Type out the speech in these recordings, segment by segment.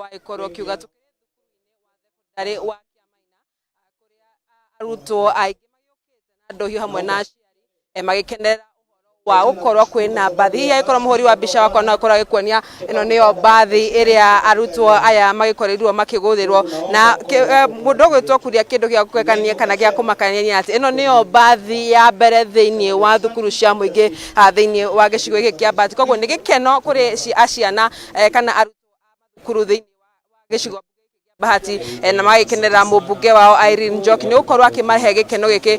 Wagĩkorwo ũkiuga tũkĩrĩ wa arutwo aingĩ magĩũkĩte na ndũhiũ hamwe na aciari magĩkenerera wa gũkorwo kwĩna mbathi. Hihi angĩkorwo mũhũri wa mbica wakwa no akorwo agĩkuonia, ĩno nĩyo mbathi ĩrĩa arutwo aya magĩkorirwo makĩgũrĩrwo. Na mũndũ ũgwĩtwo kuria kĩndũ gĩa kũgegania kana gĩa kũmakania nĩ atĩ ĩno nĩyo mbathi ya mbere thĩinĩ wa thukuru cia mũingĩ thĩinĩ wa gĩcigo gĩkĩ kĩa Bahati. Koguo nĩ gĩkeno kũrĩ ciana kana arutwo a mathukuru thĩinĩ wa gĩcigo Bahati, na magĩkenerera mũmbunge wao Irene Njoki nĩ gũkorwo akĩmahe gĩkeno gĩkĩ,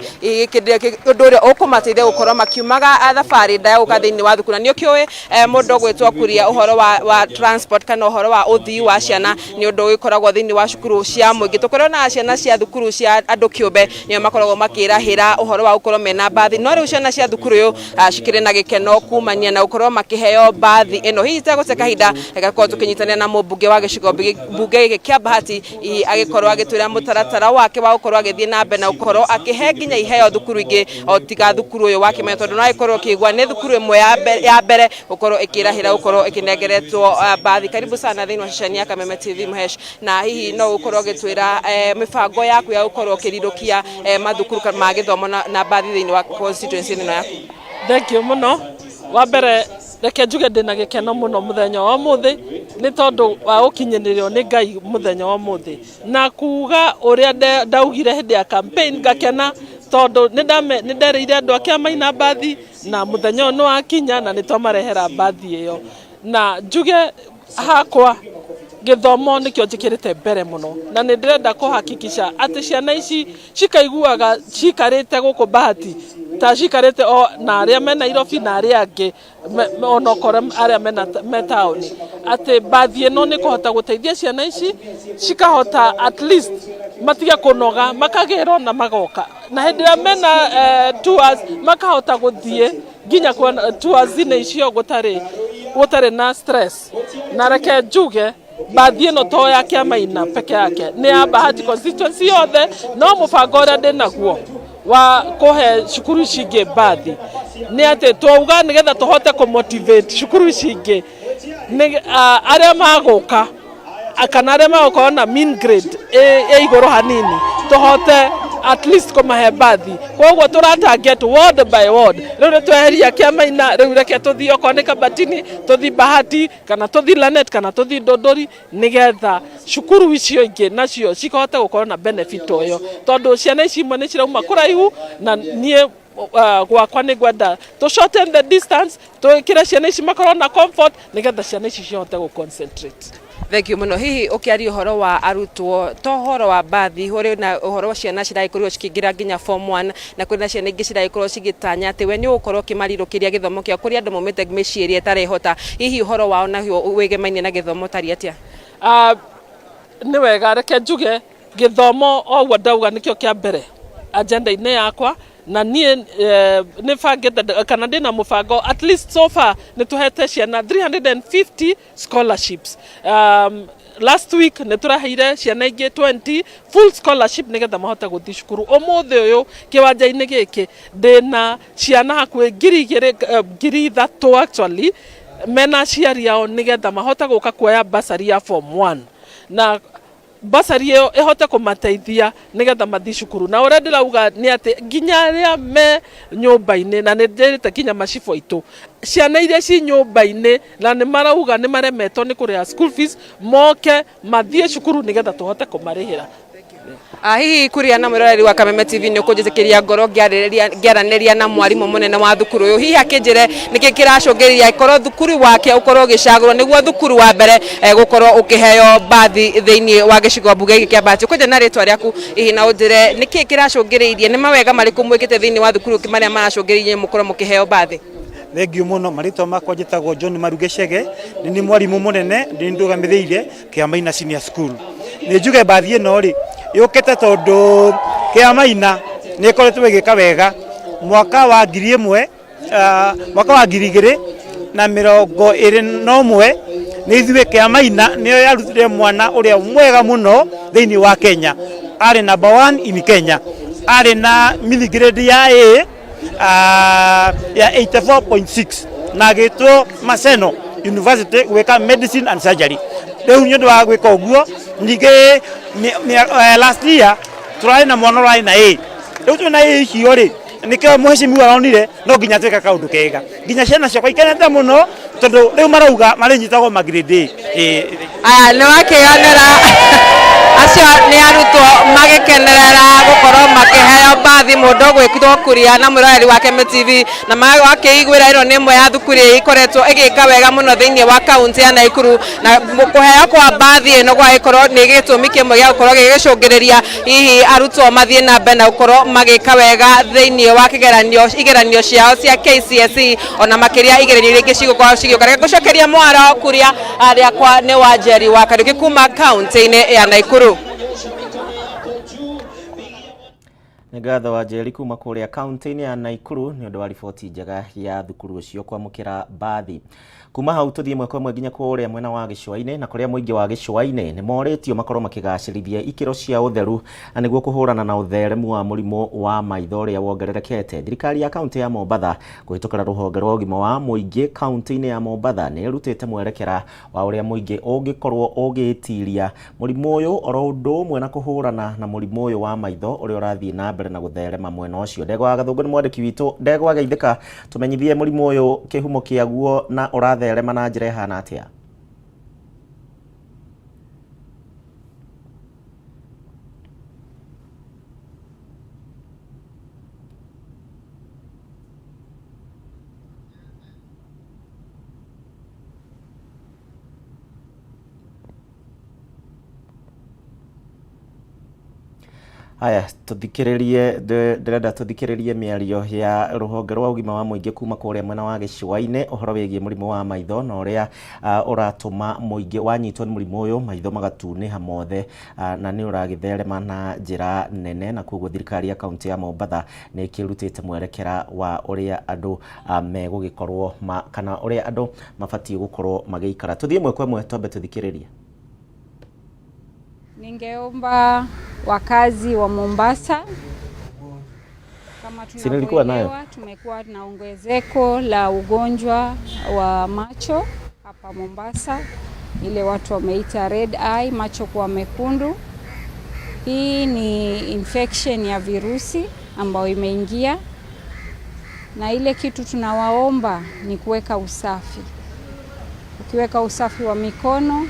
ũndũ ũrĩa ũkũmateithia gũkorwo makiumaga thabarĩ ndaya gũka thĩinĩ wa thukuru. Na nĩ ũkĩũĩ, mũndũ ũgwĩtwo Kuria, ũhoro wa transport kana ũhoro wa ũthii wa ciana nĩ ũndũ ũgĩkoragwo thĩinĩ wa cukuru cia mũingĩ. Tũkorwo na ciana cia thukuru cia andũ kĩũmbe nĩo makoragwo makĩrahĩra ũhoro wa gũkorwo mena mbathi, no rĩu ciana cia thukuru ũyũ cikĩrĩ na gĩkeno kumania na gũkorwo makĩheo mbathi ĩno. Hihi tegũte kahinda, gakorwo tũkĩnyitanĩra na mũmbunge wa gĩcigo mbunge gĩkĩ kĩa Bahati, hihi agĩkorwo agĩtwĩra mũtaratara wake wa gũkorwo agĩthiĩ na mbere na gũkorwo akĩhe nginya iheo thukuru ingĩ o tiga thukuru ũyũ wa Kĩmenyo, tondũ no agĩkorwo ũkĩigua nĩ thukuru ĩmwe ya mbere gũkorwo ĩkĩrahĩra gũkorwo ĩkĩnengeretwo mbathi. Karibu sana thĩinĩ wa ceceni ya Kameme TV, Mhesh, na hihi no ũkorwo ũgĩtwĩra mĩbango yaku ya gũkorwo ũkĩrirũkia mathukuru ma gĩthomo na mbathi thĩinĩ wa constituency ĩno yaku? Thank you mũno. Wa mbere, reke njuge ndĩna gĩkeno mũno mũthenya wa ũmũthĩ nĩ tondũ wa gũkinyanĩrio nĩ Ngai mũthenya wa ũmũthĩ na kuga ũrĩa ndaugire hĩndĩ ya campaign. Ngakena tondũ nĩ nderĩire andũ a Kĩamaina mbathi, na mũthenya ũyũ nĩ wakinya na nĩ twamarehera mbathi ĩyo. Na njuge hakwa gĩthomo nĩkĩo njĩkĩrĩte mbere mũno, na nĩ ndĩrenda kũhakikisha atĩ ciana ici cikaiguaga cikarĩte gũkũ Bahati ta cikarĩte o na arĩa me Nairobi na arĩa angĩ, onokorwo arĩa mena me taũni, atĩ mbathi ĩno nĩ kũhota gũteithia ciana ici cikahota at least matige kũnoga, makagĩrwo na magoka, na hĩndĩ ĩrĩa mena tours makahota gũthiĩ nginya tours-inĩ icio gũtarĩ na stress. Na reke njuge mbathi ĩno to ya Kĩamaina peke yake, nĩ ya Bahati constituency yothe, no mũbango ũrĩa ndĩnaguo wa kũhe cukuru ici ingĩ mbathi nĩ atĩ twauga nĩgetha tũhote kũmotivate cukuru ici ingĩ nĩ arĩa magũka kana arĩa magũkorwo na mean grade ĩ igũrũ hanini, tũhote at least kũmahe mbathi. Koguo tũra target ward by ward. Rĩu nĩ tweheria Kĩamaina, rĩu reke tũthiĩ okorwo nĩ Kabatini, tũthiĩ Bahati kana tũthiĩ Lanet kana tũthiĩ Ndũndũri, nĩgetha cukuru icio ingĩ nacio cikahota gũkorwo na benefit ĩyo, tondũ ciana ici imwe nĩ cirauma kũraihu. Na niĩ gwakwa nĩ ngwenda tũ shorten the distance, twĩkĩre ciana ici makorwo na comfort, nĩgetha ciana ici cihote gũ concentrate. Thank you mũno. Hihi ũkĩaria ũhoro wa arutwo, to ũhoro wa mbathi, ũrĩ na ũhoro wa ciana ciragĩkorirwo cikĩingĩra nginya form 1, na kwĩna ciana ingĩ ciragĩkorwo cigĩtanya atĩ we nĩ ũgũkorwo ũkĩmarirũkĩria gĩthomo kĩao kũrĩ andũ maumĩte mĩciĩ ĩrĩa ĩtarehota. Hihi ũhoro wao naguo wĩgemainie na gĩthomo ũtariĩ atĩa? Nĩ wega, reke njuge gĩthomo o ũguo ndauga nĩkĩo kĩa mbere agenda-inĩ yakwa, na niĩ nĩ bangĩte kana ndĩna mũbango. At least so far nĩ tũhete ciana 350 scholarships. Last week nĩ tũraheire ciana ingĩ 20 full scholarship nĩgetha mahote gũthiĩ cukuru. Ũmũthĩ ũyũ kĩwanja-inĩ gĩkĩ ndĩna ciana hakuhĩ 2000, 3000 actually, mena aciari ao, nĩgetha mahote gũka kuoya bursary ya form 1, na bursary ĩyo ĩhote kũmateithia nĩgetha mathiĩ cukuru. Na ũrĩa ndĩrauga nĩ atĩ nginya arĩa me nyũmba-inĩ, na nĩ ndĩrĩte nginya macibũ aitũ ciana iria ci nyũmba-inĩ na nĩ marauga nĩ maremetwo nĩ kũrĩha school fees, moke mathiĩ cukuru nĩgetha tũhote kũmarĩhĩra. Hihi kuria na mwĩroreri wa Kameme TV nĩ ũkũnjĩtĩkĩria ngorwo ngĩaranĩria na mwarimũ mũnene wa thukuru ũyũ, hihi akĩnjĩre nĩkĩ kĩracũngĩrĩria ĩkorwo thukuru wake ũkorwo ũgĩcagũrwo nĩguo thukuru wa mbere gũkorwo ũkĩheo mbathi thĩinĩ wa gĩcigo mbunge gĩkĩ kĩa Bahati? Ũkũnjĩra na rĩtwa rĩaku hihi na ũnjĩre nĩkĩ kĩracũngĩrĩirie, nĩ mawega marĩkũ mwĩkĩte thĩinĩ wa thukuru marĩa maracũngĩrĩirie mũkorwo mũkĩheo mbathi? Thengiũ mũno. Marĩtwa makwa njĩtagwo John Maruge Chege, nĩ niĩ mwarimũ mũnene, nĩ ndũgamĩrĩire Kĩamaina Senior School. Nĩ njuge mbathi ĩno rĩ yũkĩte tondũ Kĩamaina nĩ ĩkoretwo ĩgĩka wega. Mwaka wa 1000, mwaka wa 2021, nĩ ithuĩ Kĩamaina nĩyo yarutire mwana ũrĩa mwega mũno thĩinĩ wa Kenya, arĩ number one in Kenya, arĩ na mean grade ya A ya 84.6, na agĩtwo Maseno University gwĩka medicine and surgery. Rĩu nĩ ũndũ wa gwĩka ũguo, ningĩ last year tũrarĩ na mwana ũrarĩ na A. Rĩu twĩna A icio rĩ, nĩkĩo mheshimiwa aronire no nginya twĩke kaũndũ kega. Nginya ciana ciakwa ikenete mũno tondũ rĩu marauga marĩnyitagwo ma grade A. Aya nĩ wakĩonera acio nĩ arutwo magĩkenerera gũkorwo makĩheo mbathi mũndũ ũgwĩtwo Kuria na mwĩroreri wa Keme TV na wakĩiguĩra ĩno nĩ ĩmwe ya thukuru iria ikoretwo ĩgĩka wega mũno thĩinĩ wa kaunti ya Naikuru, na kũheo kwa mbathi ĩno gwagĩkorwo nĩ gĩtũmi kĩmwe gĩa gũkorwo gĩgĩcũngĩrĩria hihi arutwo mathiĩ na mbere na gũkorwo magĩka wega thĩinĩ wa kĩgeranio igeranio ciao cia KCSE, ona makĩria igeranio iria ingĩ cigũkorwo cigĩũka. Reke ngũcokeria mwaro Kuria, rĩakwa nĩ Wanjeri wa Kariũki kuma kaunti-inĩ ya Naikuru. Nĩ ngatho Wanjeri kuma kũrĩa kaunti-inĩ ya Naikuru nĩ ũndũ wa riboti njega ya thukuru ũcio kwamũkĩra mbathi. Kuma hau tũthiĩ ĩmwe kwa ĩmwe nginya kũrĩa mwena wa gĩcũa-inĩ, na kũrĩa mũingĩ wa gĩcũa-inĩ nĩ morĩtio makorwo makĩgacĩrithia ikĩro cia ũtheru na nĩguo kũhũrana na ũtheremu wa mũrimũ wa maitho ũrĩa wongererekete. Thirikari ya kaunti ya Mombatha kũhĩtũkĩra rũhonge rwa ũgima wa mũingĩ kaunti-inĩ ya Mombatha nĩ ĩrutĩte mwerekera wa ũrĩa mũingĩ ũngĩkorwo ũgĩtiria mũrimũ ũyũ oro ũndũ ũmwe na kũhũrana na mũrimũ ũyũ wa maitho ũrĩa ũrathiĩ na mbere na gũtherema mwena ũcio. Ndegwa wa Gathũngũ nĩ mwandĩki witũ. Ndegwa, geithĩka, tũmenyithie mũrimũ ũyũ kĩhumo kĩaguo na ũratherema na njĩra ĩhana atĩa? Haya, tuthikĩrĩrie, ndĩrenda tũthikĩrĩrie mĩario ya rũhonge rwa ũgima wa mũingĩ kuma kũrĩa mwena wa gĩcũa-inĩ ũhoro wĩgiĩ mũrimũ wa maitho na ũrĩa ũratũma mũingĩ wanyitwo nĩ mũrimũ ũyũ maitho magatunĩha mothe, na nĩ ũragĩtherema na njĩra nene, na koguo thirikari ya kaunti ya Mombatha nĩ ĩkĩrutĩte mwerekera wa ũrĩa andũ megũgĩkorwo kana ũrĩa andũ mabatiĩ gũkorwo magĩikara. Tũthiĩ ĩmwe kwa ĩmwe twambe tũthikĩrĩrie. Ningeomba wakazi wa Mombasa, kama Si nilikuwa nayo? tunavyoelewa, tumekuwa na ongezeko la ugonjwa wa macho hapa Mombasa, ile watu wameita red eye, macho kuwa mekundu. Hii ni infection ya virusi ambayo imeingia, na ile kitu tunawaomba ni kuweka usafi. Ukiweka usafi wa mikono,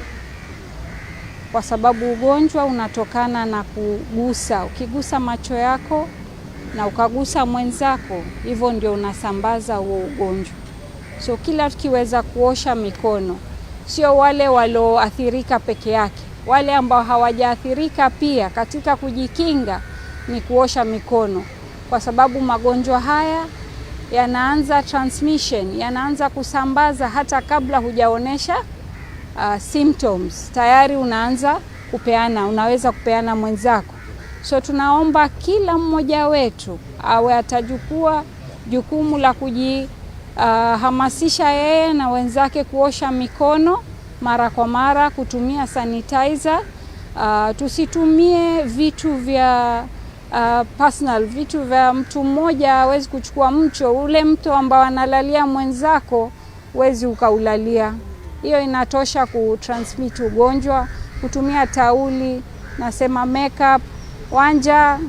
kwa sababu ugonjwa unatokana na kugusa. Ukigusa macho yako na ukagusa mwenzako, hivyo ndio unasambaza huo ugonjwa. So kila tukiweza kuosha mikono, sio wale walioathirika peke yake, wale ambao hawajaathirika pia katika kujikinga ni kuosha mikono, kwa sababu magonjwa haya yanaanza transmission, yanaanza kusambaza hata kabla hujaonesha symptoms, tayari unaanza kupeana, unaweza kupeana mwenzako. So tunaomba kila mmoja wetu awe atajukua jukumu la kujihamasisha yeye na wenzake kuosha mikono mara kwa mara, kutumia sanitizer. Tusitumie vitu vya personal, vitu vya mtu mmoja. Hawezi kuchukua mcho ule mto ambao analalia mwenzako, huwezi ukaulalia. Hiyo inatosha kutransmit ugonjwa. Kutumia tauli, nasema makeup, wanja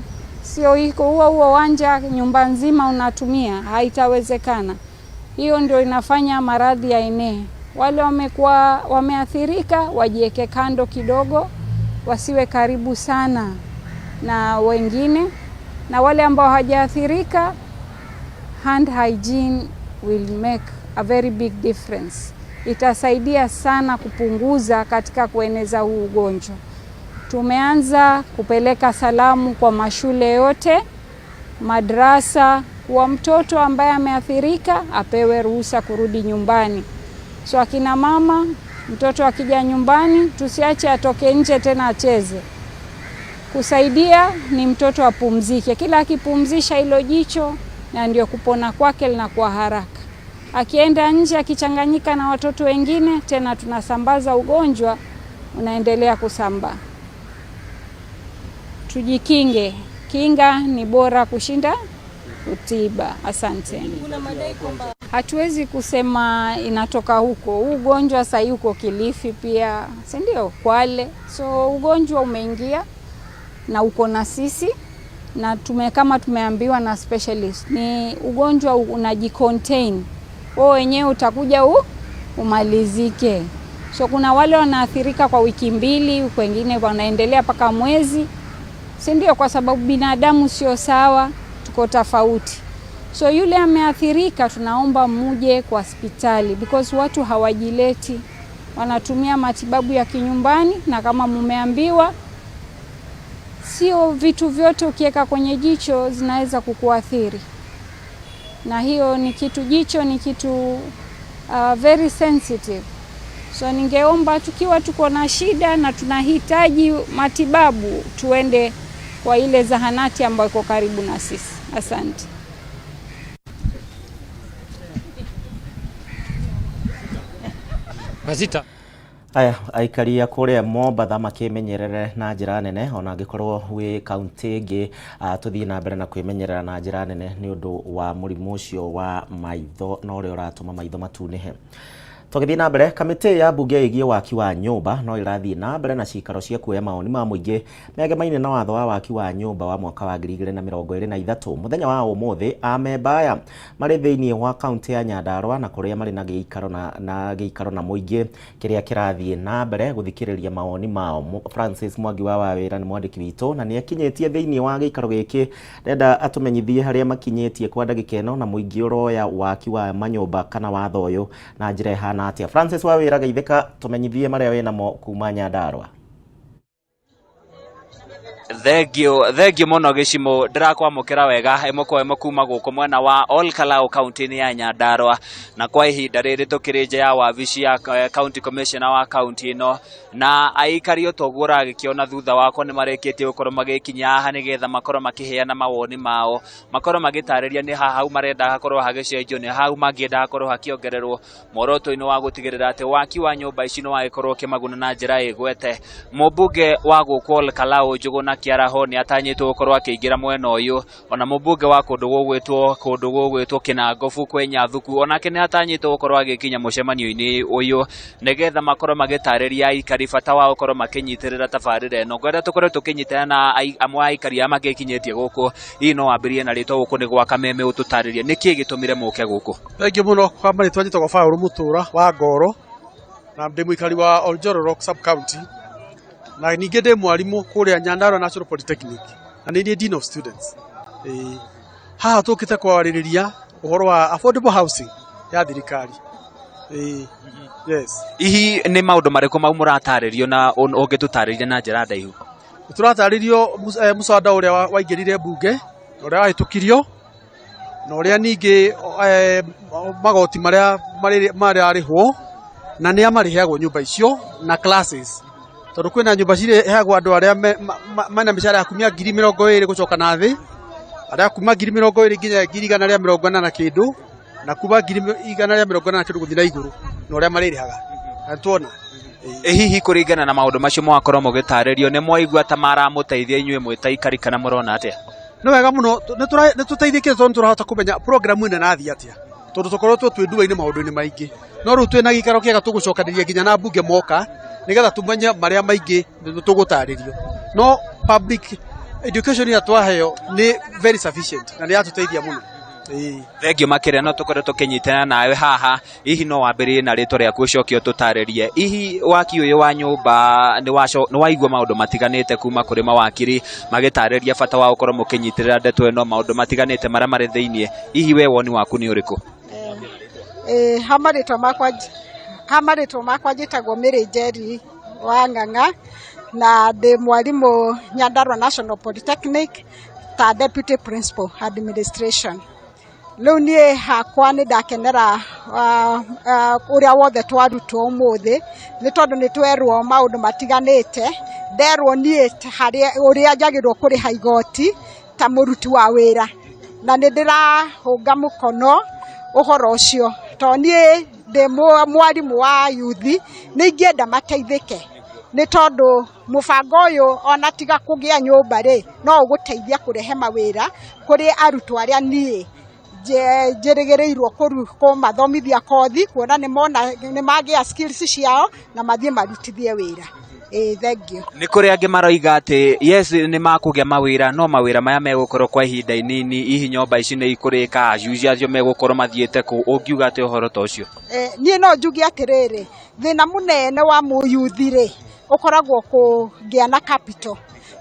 sio iko huo huo wanja nyumba nzima unatumia, haitawezekana. Hiyo ndio inafanya maradhi yaenee. Wale wamekuwa wameathirika wajiweke kando kidogo, wasiwe karibu sana na wengine, na wale ambao hawajaathirika, hand hygiene will make a very big difference. Itasaidia sana kupunguza katika kueneza huu ugonjwa. Tumeanza kupeleka salamu kwa mashule yote, madrasa, kuwa mtoto ambaye ameathirika apewe ruhusa kurudi nyumbani. So akina mama, mtoto akija nyumbani tusiache atoke nje tena acheze. Kusaidia ni mtoto apumzike. Kila akipumzisha hilo jicho, na ndio kupona kwake linakuwa haraka. Akienda nje akichanganyika na watoto wengine, tena tunasambaza ugonjwa, unaendelea kusambaa. Tujikinge, kinga ni bora kushinda Tiba. Asanteni. Hatuwezi kusema inatoka huko. Huu ugonjwa sahii uko Kilifi pia, si ndio? Kwale. So ugonjwa umeingia na uko na sisi na kama tumeambiwa na specialist ni ugonjwa unajicontain, wewe wenyewe utakuja umalizike. So kuna wale wanaathirika kwa wiki 2, wengine wanaendelea mpaka mwezi, si ndio? Kwa sababu binadamu sio sawa, tuko tofauti. So yule ameathirika, tunaomba muje kwa hospitali because watu hawajileti, wanatumia matibabu ya kinyumbani, na kama mumeambiwa sio vitu vyote ukiweka kwenye jicho zinaweza kukuathiri, na hiyo ni kitu, jicho ni kitu very sensitive. So ningeomba tukiwa tuko na shida na tunahitaji matibabu tuende kwa ile zahanati ambayo iko karibu na sisi. Asante. Mazita. Aya, aikari a kũrĩa Mombatha makĩmenyerere na njĩra nene ona angĩkorwo wĩ kaunti ĩngĩ, tũthiĩ na mbere na kwĩmenyerera na njĩra nene nĩ ũndũ wa mũrimũ ũcio wa maitho na ũrĩa ũratũma maitho matunĩhe. Tũgĩthiĩ na mbere, kamĩtĩ ya mbunge ĩgiĩ waki wa nyũmba no ĩrathiĩ na mbere na cikaro cia kuoya mawoni ma mũingĩ megemaine na watho wa waki wa nyũmba wa mwaka wa 2023. Mũthenya wa ũmũthĩ amemba aya marĩ thĩinĩ wa kaunti ya Nyandarua na kũrĩa marĩ na gĩikaro na gĩikaro na mũingĩ kĩrĩa kĩrathiĩ na mbere gũthikĩrĩria mawoni mao. Francis Mwangi wa Wawĩra nĩ mwandĩki witũ na nĩ akinyĩtie thĩinĩ wa gĩikaro gĩkĩ, ndenda atũmenyithie harĩa makinyĩtie kwa ndagĩka ĩno na mũingĩ ũroya waki wa manyũmba kana watho ũyũ na njĩra ĩhana atia. Francis Wawira, geithĩka, tũmenyithie marĩa wĩnamo kuma Nyandarua. Thengio, thengio mũno Gĩcimũ, ndĩrakwamũkĩra wega ĩmwe kwa ĩmwe kuma gũkũ mwena wa Ol Kalou kaunti-inĩ ya Nyandarua, na kwa ihinda rĩrĩ tũkĩrĩ nja ya wabici ya county commissioner wa kaunti ĩno, na aikari o toguo ũragĩkĩona thutha wakwa nĩ marĩkĩtie gũkorwo magĩkinya haha nĩgetha makorwo makĩheana mawoni mao, makorwo magĩtarĩria nĩ hau marenda hakorwo hagĩcenjio, nĩ hau mangĩenda hakorwo hakĩongererwo, muoroto-inĩ wa gũtigĩrĩra atĩ waki wa nyũmba ici nĩ wagĩkorwo ũkĩmaguna na njĩra ĩgwete. Mũmbunge wa gũkũ Ol Kalou Njũgũna Kĩaraho nĩ atanyĩtwo gũkorwo akĩingĩra mwena ũyũ, ona mũmbunge wa kũndũ gũgwĩtwo Kĩnangobu kwĩ Nyathuku onake nĩ atanyĩtwo gũkorwo agĩkinya mũcemanio-inĩ ũyũ nĩgetha makorwo magĩtarĩria aikari bata wa gũkorwo makĩnyitĩrĩra tabarĩra ĩno. Ngwenda tũkorwo tũkĩnyitana na amwe a aikari aya magĩkinyĩtie gũkũ. Hihi no wambĩrĩrie na rĩtwa, gũkũ nĩ gwa Kameme, ũtũtarĩrie nĩkĩĩ gĩtũmire mũke gũkũ? Thengiũ mũno, kwa marĩtwa njĩtagwo Paũlũ Mũtũra wa Ngoro na ndĩ mũikari wa Oljororok sub county, na ningĩ ndĩ mwarimũ kũrĩa Nyandarua National Polytechnic na nĩ niĩ Dean of Students. Haha tũkĩte kwarĩrĩria ũhoro wa affordable housing ya thirikari. Yes. Hihi nĩ maũndũ marĩkũ mau mũratarĩrio na ũngĩtũtarĩria na njĩra ndaihu? Tũratarĩrio mũswada ũrĩa waingĩrire mbunge na ũrĩa wahĩtũkirio na ũrĩa ningĩ magoti marĩa mararĩhwo na nĩa marĩheagwo nyũmba icio na classes, tondũ kwĩna nyũmba cireheagwo andũ arĩa mena mĩcara ya kumia 20,000 gũcoka na thĩ, arĩa kuma 20,000 nginya 140,000 na kĩndũ, na kuma 140,000 na kĩndũ gũthiĩ na igũrũ na ũrĩa marĩrĩhaga. Na tuona Hihi kũringana na maũndũ macio mwakorwo mũgĩtarĩrio nĩ mwaigua ta maramũteithia inyuĩ mwĩ ta aikari kana mũrona atĩa? Nĩ wega mũno, nĩ tũteithĩkĩte tondũ nĩ tũrahota kũmenya program ĩno ĩrathiĩ atĩa, tondũ tũkoretwo twĩ ndua-inĩ maũndũ-inĩ maingĩ, no rĩu twĩna gĩikaro kĩega tũgũcokanĩria nginya na mbunge moka nĩgetha tũmenye marĩa maingĩ tũgũtarĩrio. No public education ĩrĩa twaheo nĩ very sufficient na nĩ yatũteithia mũno. Thengio makĩria, no tũkorwo tũkĩnyitana nawe haha. Hihi no wambĩrĩrie na rĩtwa rĩaku ũcoke ũtũtarĩrie hihi waki ũyũ wa nyũmba nĩ waigua maũndũ matiganĩte kuma kũrĩ mawakiri magĩtarĩria bata wa gũkorwo mũkĩnyitĩrĩra ndeto ĩno, maũndũ matiganĩte marĩa marĩ thĩiniĩ, hihi we woni waku nĩ ũrĩkũ? Ha marĩtwa makwa njĩtagwo Mary Njeri wa Ng'ang'a na ndĩ mwarimũ Nyandarua National Polytechnic ta deputy principal administration. Rĩu niĩ hakwa nĩ ndakenera ũrĩa wothe twarutwo ũmũthĩ, nĩ tondũ nĩ twerwo maũndũ matiganĩte. Nderwo niĩ harĩa ũrĩa njagĩrĩirwo kũrĩha igoti ta mũruti wa wĩra, na nĩ ndĩrahũnga mũkono ũhoro ũcio, tondũ niĩ ndĩ mwarimũ wa yuthi, nĩ ingĩenda mateithĩke. Nĩ tondũ mũbango ũyũ ona tiga kũgĩa nyũmba rĩ, no ũgũteithia kũrehe mawĩra kũrĩ arutwo arĩa niĩ njĩrĩgĩrĩirwo kũmathomithia kothi, kuona nĩ magĩa skills ciao na mathiĩ marutithie wĩra. Thank you. Nĩ kũrĩ angĩ maroiga atĩ yes nĩ makũgĩa mawĩra, no mawĩra maya megũkorwo kwa ihinda inini, hihi nyũmba ici nĩ ikũrĩka, ajuji acio megũkorwo mathiĩte kũ, ũngiuga atĩ ũhoro ta ũcio? Niĩ no njuge atĩrĩrĩ, thĩna mũnene wa mũyuthi rĩ, ũkoragwo kũgĩa na capital.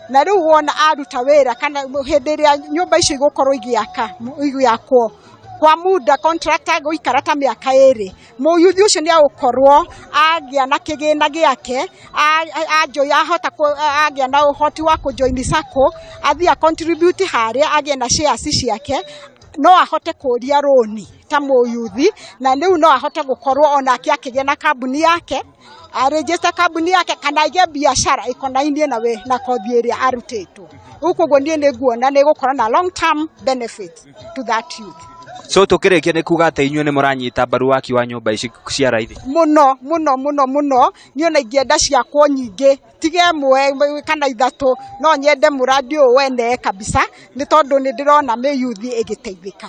Na rĩu wona aruta wĩra kana hĩndĩ ĩrĩa nyũmba icio igũkorwo igĩakwo kwa muda, contractor gũikara ta mĩaka 2, mũyuthi ũcio nĩ agũkorwo agĩa na kĩgĩna gĩake, ahota agĩa na ũhoti wa kũjoin SACCO, athiĩ a contribute harĩa agĩe na shares ciake, no ahote kũria rũni ta mũyuthi, na rĩu no ahote gũkorwo onake akĩgĩa na kambuni yake, arejista kambuni yake kana aige biashara ĩkonainie na kothi ĩrĩa arutĩtwo. Rĩu koguo niĩ nĩ nguona nĩ gũkorwo na long term benefit to that youth. So tũkĩrĩkia nĩ kuga atĩ inyuĩ nĩ mũranyita mbaru waki wa nyũmba ici cia raithi? Mũno mũno mũno mũno, niĩ ona ingĩenda ciakwo nyingĩ, tiga 1 kana 3, no nyende mũradi ũyũ wene kabisa, nĩ tondũ nĩ ndĩrona mĩyuthi ĩgĩteithĩka.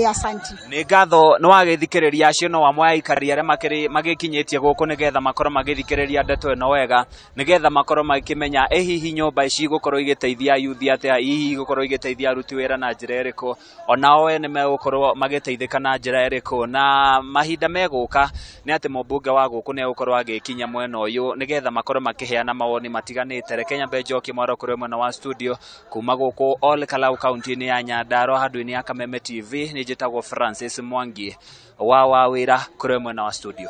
Asante. Nĩ ngatho nĩ wagĩthikĩrĩria acio no amwe a aikari arĩa magĩkinyĩtie gũkũ nĩgetha makorwo magĩthikĩrĩria ndeto ĩno wega, nĩgetha makorwo makĩmenya ĩ hihi nyũmba ici igũkorwo igĩteithia yuthi atĩa, hihi igũkorwo igĩteithia aruti wĩra na njĩra ĩrĩkũ, onao ene megũkorwo magĩteithĩka na njĩra ĩrĩkũ. Na mahinda megũka nĩ atĩ mũmbunge wa gũkũ nĩ egũkorwo agĩkinya mwena ũyũ nĩgetha makorwo makĩheana mawoni matiganĩte. Reke nyambe njokie mwaro kũrĩ mwena wa studio kuma gũkũ Ol Kalou kaunti-inĩ ya Nyandarua handũ-inĩ ya Kameme TV. Nĩ njĩtagwo Francis Mwangi wa wawĩra kũrĩ mwena wa studio.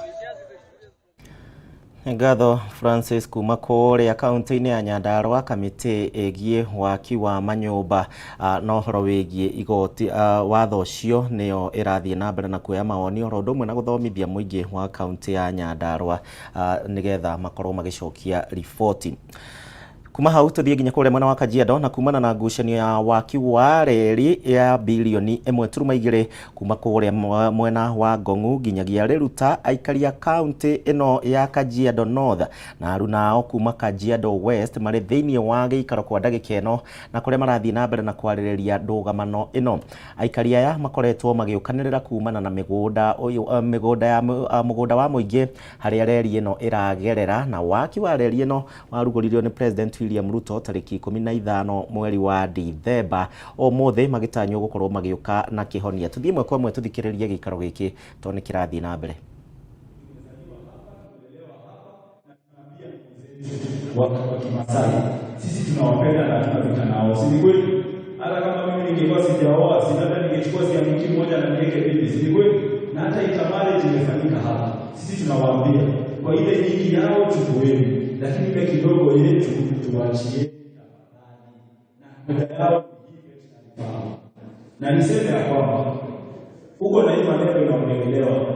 Ngatho Francis kuma kũrĩa kaunti-inĩ ya Nyandarua, kamĩtĩ ĩgiĩ waki wa manyũmba na ũhoro wĩgiĩ igoti watho ũcio nĩyo ĩrathiĩ na mbere na kuoya mawoni oro ũndũ ũmwe na gũthomithia mũingĩ wa kaunti ya Nyandarua nĩgetha makorwo magĩcokia riboti. Kuma hau tuthiĩ nginya kũrĩa mwena wa Kajiado na kumana na ngucanio ya waki wa reri ya bilioni 1.2 kuma kũrĩa mwena wa Ngong'u nginyagia Riruta, aikari a kaunti ĩno ya Kajiado North na arunao kuma Kajiado West marĩ thĩinĩ wa gĩikaro kwa ndagĩka ĩno na kũrĩa marathiĩ na mbere na kwarĩrĩria ndũgamano ĩno. Aikari aya makoretwo magĩũkanĩrĩra kumana na mĩgũnda mũgũnda wa mũingĩ harĩa reri ĩno ĩragerera, na waki wa reri ĩno warugũririo nĩ President William Ruto tarĩki 15 mweri wa Dithemba. Ũmũthĩ magĩtanywo gũkorwo magĩũka na kĩhonia. Tuthiĩ ĩmwe kwa ĩmwe tũthikĩrĩrie gĩikaro gĩkĩ tondũ nĩ kĩrathiĩ na mbere. Wa Kimasai sisi tunawapenda na hatuna vita nao, si ni kweli? Hata kama mimi ningekuwa sijaoa, si labda ningechukua siamki moja na niweke bibi, si ni kweli? Na hata intermarriage imefanyika hapa. Sisi tunawaambia kwa ile nyingi yao chukueni, lakini ile kidogo yetu tuachie tafadhali. Na yao na niseme ya kwamba huko na hii maneno inaongelewa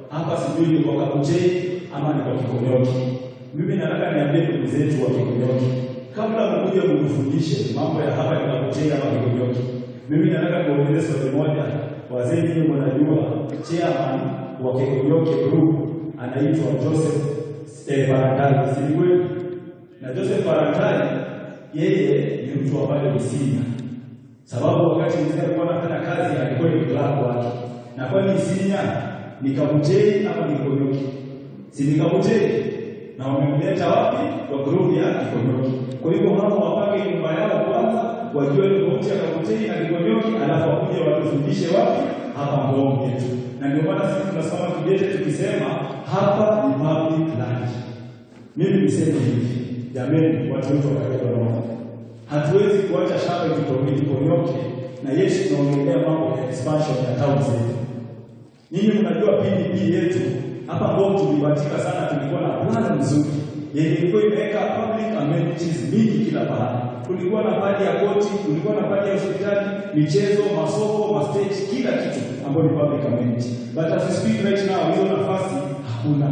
hapa, sijui ni kwa Kabuchai ama ni kwa Kikonyoki. Mimi nataka niambie ndugu zetu wa Kikonyoki, kabla mkuje kutufundishe mambo ya hapa ni Kabuchai ama Kikonyoki, mimi nataka kuuliza swali moja. Wazee nyinyi mnajua chairman wa Kikonyoki group anaitwa Joseph Barandai, si ni kweli? Na Joseph Barandai yeye ni mtu ambaye ni senior, sababu wakati mzee alikuwa anafanya kazi alikuwa ni clerk wake. Na kwani senior ni Kabuchai ama ni Kikonyoki? Si ni Kabuchai? Na wamemleta wapi? Kwa group ya Kikonyoki. Kwa hivyo hao wapange nyumba yao kwanza, wajue tofauti ya Kabuchai na Kikonyoki, alafu wakuje watufundishe wapi? Hapa Ngong yetu. Na ndio maana sisi tunasimama kidete tukisema hapa ni public land. Mimi niseme hivi, jameni, watu wetu wa Kajiado North, hatuwezi kuacha shamba ikiponyoke na yesu tunaongelea mambo ya expansion ya town zetu. Ninyi mnajua PDP yetu hapa Ngong tulibahatika sana, tulikuwa na plan nzuri yenye ilikuwa imeweka public amenities mingi kila pahali. Kulikuwa na padi ya koti, kulikuwa na padi ya hospitali, michezo, masoko, mastage, kila kitu ambayo ni public amenity. But as we speak right now, hizo nafasi hakuna.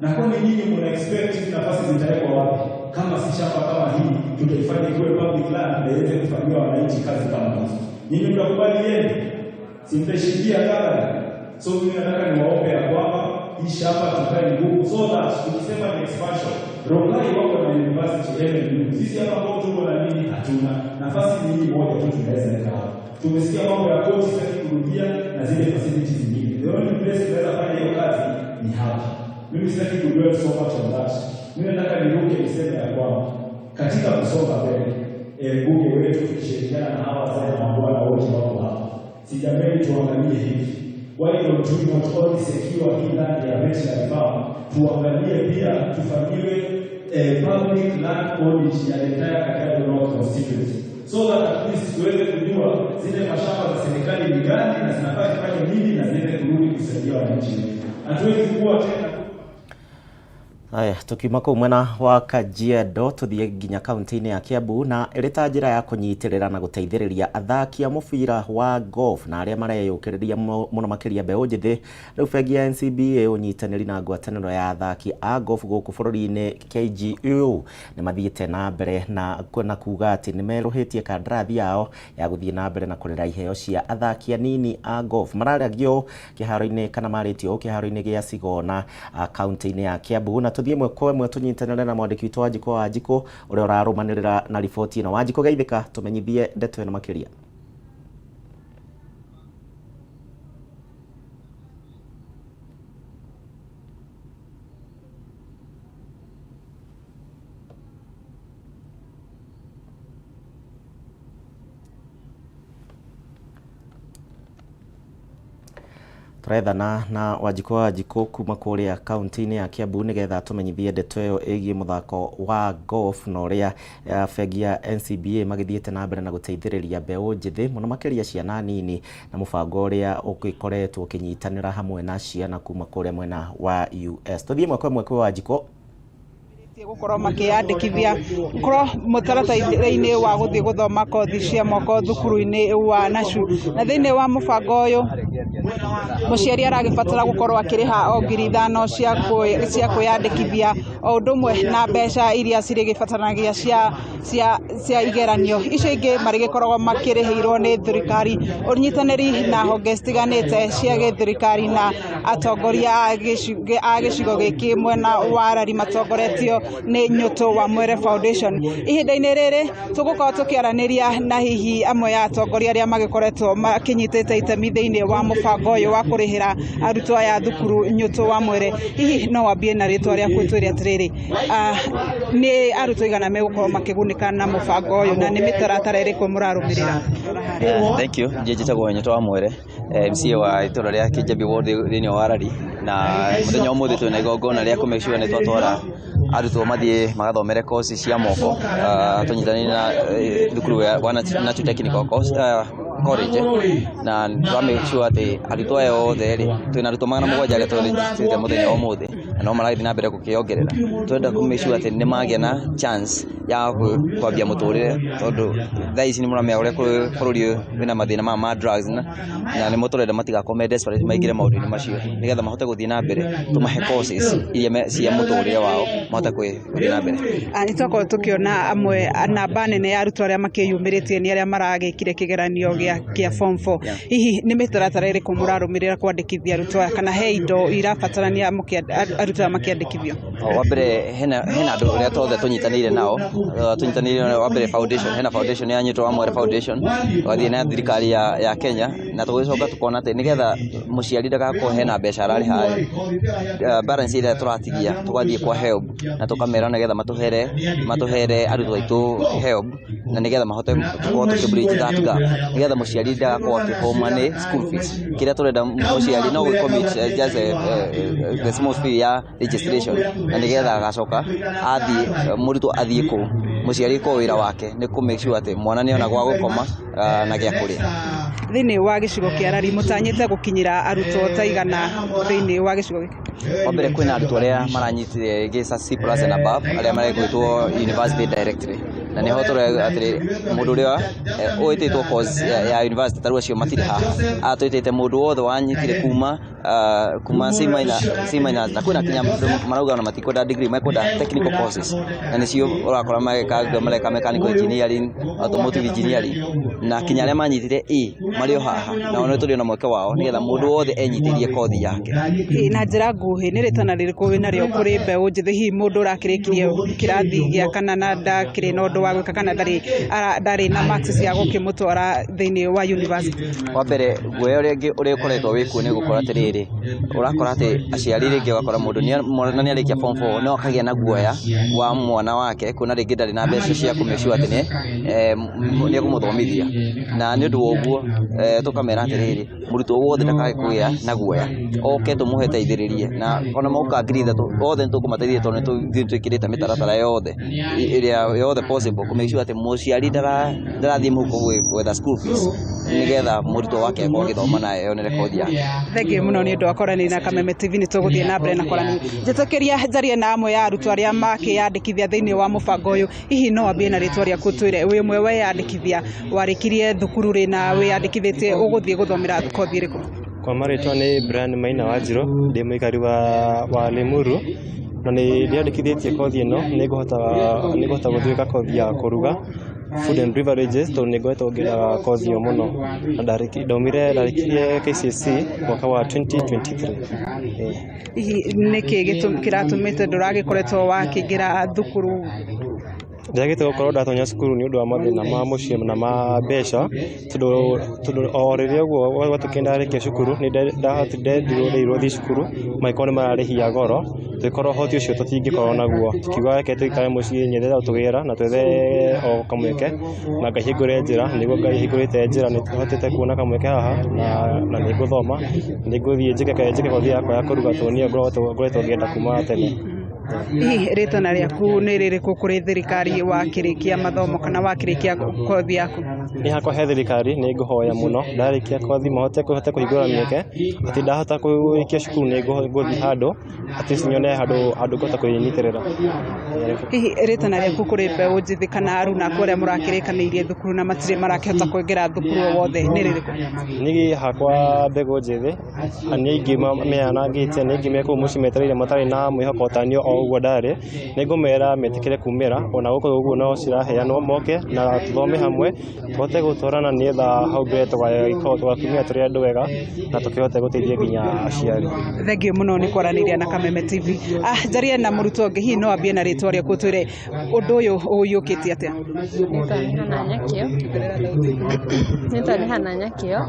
Na kwani nyinyi mna expect hizi nafasi zitawekwa wapi? Kama si shamba kama hii tutaifanya iwe public land na iweze kufanyiwa wananchi kazi kama hizo. Nyinyi mtakubali yenu? Si mtashikia kama? So mimi nataka niwaombe ya kwamba Hii shamba tukae ngumu, so that tukisema ni expansion, Rongai wako na university MMU, sisi hapa ambao tuko na nini hatuna nafasi. Ni hii moja tu tunaweza weka hapa. Tumesikia mambo ya koti, sitaki kurudia, na zile facilities zingine. The only place tunaweza fanya hiyo kazi ni hapa. Mimi sitaki kudwell so much on that. Mimi nataka niruke niseme ya kwamba katika kusonga mbele, mbunge wetu tukishirikiana na hawa wazee na mabwana wote wako hapa, sijameni tuangalie hivi. Why don't we not only secure hii land ya veterinary farm, tuangalie pia tufanyiwe public land audit ya the entire Kajiado North constituency, so that at least tuweze kujua zile mashamba za serikali ni gani na zinafaa zifanye nini na ziende kurudi kusaidia wananchi wetu. Hatuwezi kuwa tena. Aya, tukiuma kuu mwena wa Kajiado tuthie nginya kaunti-inĩ ya Kiambu, na ĩrĩ ta njĩra ya kũnyitĩrĩra na gũteithĩrĩria athaki a mũbira wa golf na arĩa mareyũkĩrĩria mũno makĩria mbeũ njĩthĩ, rĩu bengi ya NCBA ũnyitanĩri na ngwatanĩro ya athaki a golf gũkũ bũrũri-inĩ KGU nĩ mathiĩte na mbere na kuga atĩ nĩ merũhĩtie kandarathi yao ya gũthiĩ na mbere na kũrera iheo cia athaki anini a golf. Mararagio kĩharo-inĩ kana marĩtio kĩharo-inĩ gĩa Cigona, kaunti-inĩ ya Kiambu, na tũthiĩ ĩmwe kwa ĩmwe tũnyitanĩre na mwandĩki witũ Wanjikũ wa Wanjikũ ũrĩa ũrarũmanĩrĩra na riboti ĩno. Wanjikũ, geithĩka, tũmenyithie ndeto ĩno makĩria. Tũrethana na Wanjikũ wa Wanjikũ kuma kũrĩa kaunti-inĩ ya Kiambu nĩgetha tũmenyithie ndeto ĩyo ĩgiĩ mũthako wa golf na ũrĩa bengi ya NCBA magĩthiĩte na mbere na gũteithĩrĩria mbeũ njĩthĩ mũno makĩria ciana nini na mũbango ũrĩa ũgĩkoretwo ũkĩnyitanĩra hamwe na ciana kuma kũrĩa mwena wa US. Tũthiĩ ĩmwe kwa ĩmwe kwĩ Wanjikũ. Gũkorwo makĩyandĩkithia gũkorwo mũtaratara-inĩ wa gũthiĩ gũthoma kothi cia moko thukuru-inĩ wa NASU. Na thĩinĩ wa mũbango ũyũ, mũciari aragĩbatara gũkorwo akĩrĩha o 5,000 cia kwĩyandĩkithia, o ũndũ ũmwe na mbeca iria cirĩgĩbataranagia cia igeranio. Icio ingĩ marĩgĩkoragwo makĩrĩhĩirwo nĩ thirikari, ũnyitanĩri na honge citiganĩte cia gĩthirikari na atongoria a gĩcigo gĩkĩ mwena wa Rari matongoretio nĩ Nyũtũ wa Mwere Foundation. Ihinda-inĩ rĩrĩ tũgũkorwo tũkĩaranĩria na hihi amwe ya atongoria arĩa magĩkoretwo makĩnyitĩte itemi thĩinĩ wa mũbango ũyũ wa kũrĩhĩra arutwo aya thukuru Nyũtũ wa Mwere. Hihi no wambie na rĩtwa rĩaku, twĩre atĩrĩrĩ, nĩ arutwo igana megũkorwo makĩgunĩka na mũbango ũyũ na nĩ mĩtaratara ĩrĩkũ mũrarũmĩrĩra? Thank you. Niĩ njĩtagwo Nyũtũ wa Mwere, MCA wa itũra rĩa Kijabi Ward thĩinĩ wa Rari, na mũthenya wa ũmũthĩ twĩna igongona rĩa kũ make sure nĩ twatwara arutwo mathiĩ magathomere kosi cia moko, tũnyitanĩire na thukuru wa Natu Technical College, na twa make sure atĩ arutwo aya othe rĩ, twĩna arutwo 700 arĩa tũrĩgĩcitĩte mũthenya wa ũmũthĩ, na no marathiĩ na mbere gũkĩongerera. Twenda kũ make sure atĩ nĩ magĩa na chance ya kwambia mũtũrĩre, tondũ thaa ici nĩ mũramenya ũrĩa bũrũri ũyũ wĩna mathĩna maya ma drugs, na nĩmo tũrenda matigakorwo me desperate maingĩre maũndũ-inĩ macio, nĩgetha mahote gũthiĩ na mbere, tũmahe courses iria cia mũtũrĩre wao mahote gũthiĩ na mbere. Nĩ twakorwo tũkĩona amwe namba nene ya arutwo arĩa makĩyumĩrĩtie nĩ arĩa maragĩkire kĩgeranio kĩa form 4. Hihi nĩ mĩtaratara ĩrĩkũ mũrarũmĩrĩra kwandĩkithia arutwo aya, kana he indo irabatarania arutwo aya makĩandĩkithio? Wa mbere hena andũ arĩa othe tũnyitanĩire nao, tũnyitanĩire wa mbere foundation, hena foundation ya Nyũtũ wa Mwere Foundation, tũgathiĩ na thirikari ya Kenya, na tũgĩcoka tukona atĩ nĩgetha mũciari ndagakorwo hena mbeca ararĩha, balance ĩrĩa tũratigia tũgathiĩ kwa HELB na tũkamera nĩgetha matũhere arutwo aitũ HELB, na nĩgetha mahote gũkorwo tũkĩ bridge that gap, nĩgetha mũciari ndagakorwo akĩhũma nĩ school fees. Kĩrĩa tũrenda mũciari no gũ commit just the small fee ya registration, na nĩgetha agacoka athiĩ mũrutwo athiĩ kũu, mũciari ko wĩra wake nĩ kũ make sure atĩ mwana nĩona gwa gũkoma na gĩa kũrĩa. Thĩinĩ wa gĩcigo kĩa Rari mũtanyĩte gũkinyĩra arutwo ta igana thĩinĩ wa gĩcigo gĩkĩ? Wa mbere kwĩna arutwo arĩa maranyitire gĩca C plus and above, arĩa maregwĩtwo university directly. Na nĩho tũrauga atĩrĩ, mũndũ ũrĩa wĩtĩtwo course ya university ta rĩu acio matirĩ haha. Aya twĩtĩte mũndũ wothe wanyitire kuma C minus, C minus, na kwĩna kinya andũ marauga ona matikwenda degree, mekwenda technical courses, na nĩcio ũrakora mageka, mareka mechanical engineering, automotive engineering, na kinya arĩa manyitire A marĩ o haha, nao nĩ tũrĩ na mweke wao nĩgetha mũndũ wothe enyitĩrie kothi yake. Hihi na njĩra nguhĩ nĩ rĩtana rĩrĩkũ wĩna rĩo kũrĩ mbeũ njĩthĩ, hihi mũndũ ũrakĩrĩkirie kĩrathi gĩa kana na ndakĩrĩ na ũndũ wa gwĩka kana ndarĩ na marks cia gũkĩmũtwara thĩinĩ wa university? Wa mbere, guoya ũrĩa ũrĩa ũkoretwo wĩkuo nĩ gũkorwo atĩrĩrĩ, ũrakora atĩ aciari rĩngĩ ũgakora mũndũ mwana nĩ arĩkia form 4 no akagĩa na guoya wa mwana wake, kuona rĩngĩ ndarĩ na mbeca cia kũ make sure atĩ nĩ ekũmũthomithia. Na nĩ ũndũ wa ũguo, tũkamera atĩrĩrĩ, mũrutwo wothe ndakae kũgĩa na guoya, oke tũmũhe teithĩrĩrie, na ona moka 3000 othe nĩ tũkũmateithia, tondũ nĩ twĩkĩrĩte mĩtaratara yothe ĩrĩa yothe possible kũ make sure atĩ mũciari ndarathiĩ mũhuko gwetha school fees, nĩgetha mũrutwo wake akorwo agĩthoma na eyonere kothi yake. Thengiũ mũno nĩ ũndũ wa kwaranĩria na Kameme TV. Nĩ tũgũthiĩ na mbere na kwaranĩria. Njĩtĩkĩria njarie na amwe ya arutwo arĩa makĩyandĩkithia thĩinĩ wa mũbango ũyũ. Hihi no wambie na rĩtwa rĩaku, twĩre wĩ ũmwe weyandĩkithia, warĩkirie thukuru rĩ na wĩyandĩkithĩtie ũgũthiĩ gũthomera kothi ĩrĩkũ? Kwa marĩtwa nĩ Brian Maina Wanjirũ, ndĩ mũikari wa Limuru, na nĩ ndĩandĩkithĩtie kothi ĩno. Nĩ ngũhota gũthiĩ kothi ya kũruga, food and beverages, tondũ nĩ ngoretwo ngĩenda kothi ĩyo mũno, na ndaumire ndarĩkirie KCSE mwaka wa 2023. Hihi nĩkĩ kĩratũmĩte ndũragĩkoretwo wakĩingĩra thukuru? Ndĩragĩte gũkorwo ndatonya cukuru nĩ ũndũ wa mathĩna ma mũciĩ na ma mbeca, tondũ o rĩrĩa ũguo gwatuĩkire ndarĩkia cukuru, nĩ ndendirwo thiĩ cukuru mangĩkorwo nĩ mararĩhia goro, tũgĩkorwo ũhoti ũcio tũtingĩkorwo naguo, tukiuga reke tũikare mũciĩ nyethe tũwĩra na twethe o kamweke, na Ngai hingũre njĩra. Nĩguo Ngai hingũrĩte njĩra, nĩ hotete kuona kamweke haha na nĩ ngũthoma, nĩ ngũthiĩ njĩke kothi yakwa ya kũruga, tondũ nĩyo ngoretwo ngĩenda kuma tene. Hihi rĩtana rĩaku nĩ rĩrĩkũ kũrĩ thirikari wakĩrĩkia mathomo kana wakĩrĩkia kothi yaku? Niĩ hakwa he thirikari nĩ ngũhoya mũno, ndarĩkia kothi mahote kũhote kũhingũra mĩeke, atĩ ndahota kũrĩkia cukuru nĩ ngũthiĩ handũ at least nyone handũ ngũhota kwĩnyitĩrĩra. Hihi rĩtana rĩaku kũrĩ mbeũ njĩthĩ kana aruna aku arĩa mũrakĩrĩkanĩirie thukuru na matirĩ marakĩhota kũingĩra thukuru o wothe nĩ rĩrĩkũ? Niĩ hakwa mbegũ njĩthĩ nĩ aingĩ meyanangĩte, nĩ aingĩ me kũu mũciĩ metereire matarĩ na mwĩhoko ta niĩ o ũguo ndarĩ. Nĩ ngũmera metĩkĩre kumĩra ona gũkũ ũguo no ciraheanwo, moke na tũthome hamwe, tũhote gũtwarana, nĩgetha hau mbere tũgagĩkorwo tũgakiumĩra tũrĩ andũ ega na tũkĩhote gũteithia nginya aciari. Thengiũ mũno nĩ kwaranĩria na Kameme TV. Njarie na mũrutwo ũngĩ. Hihi no ambie na rĩtwa rĩaku, ũtwĩre ũndũ ũyũ ũiyũkĩtie atĩa? Rĩtwa nĩ Hana Nyakĩo. Rĩtwa nĩ Hana Nyakĩo,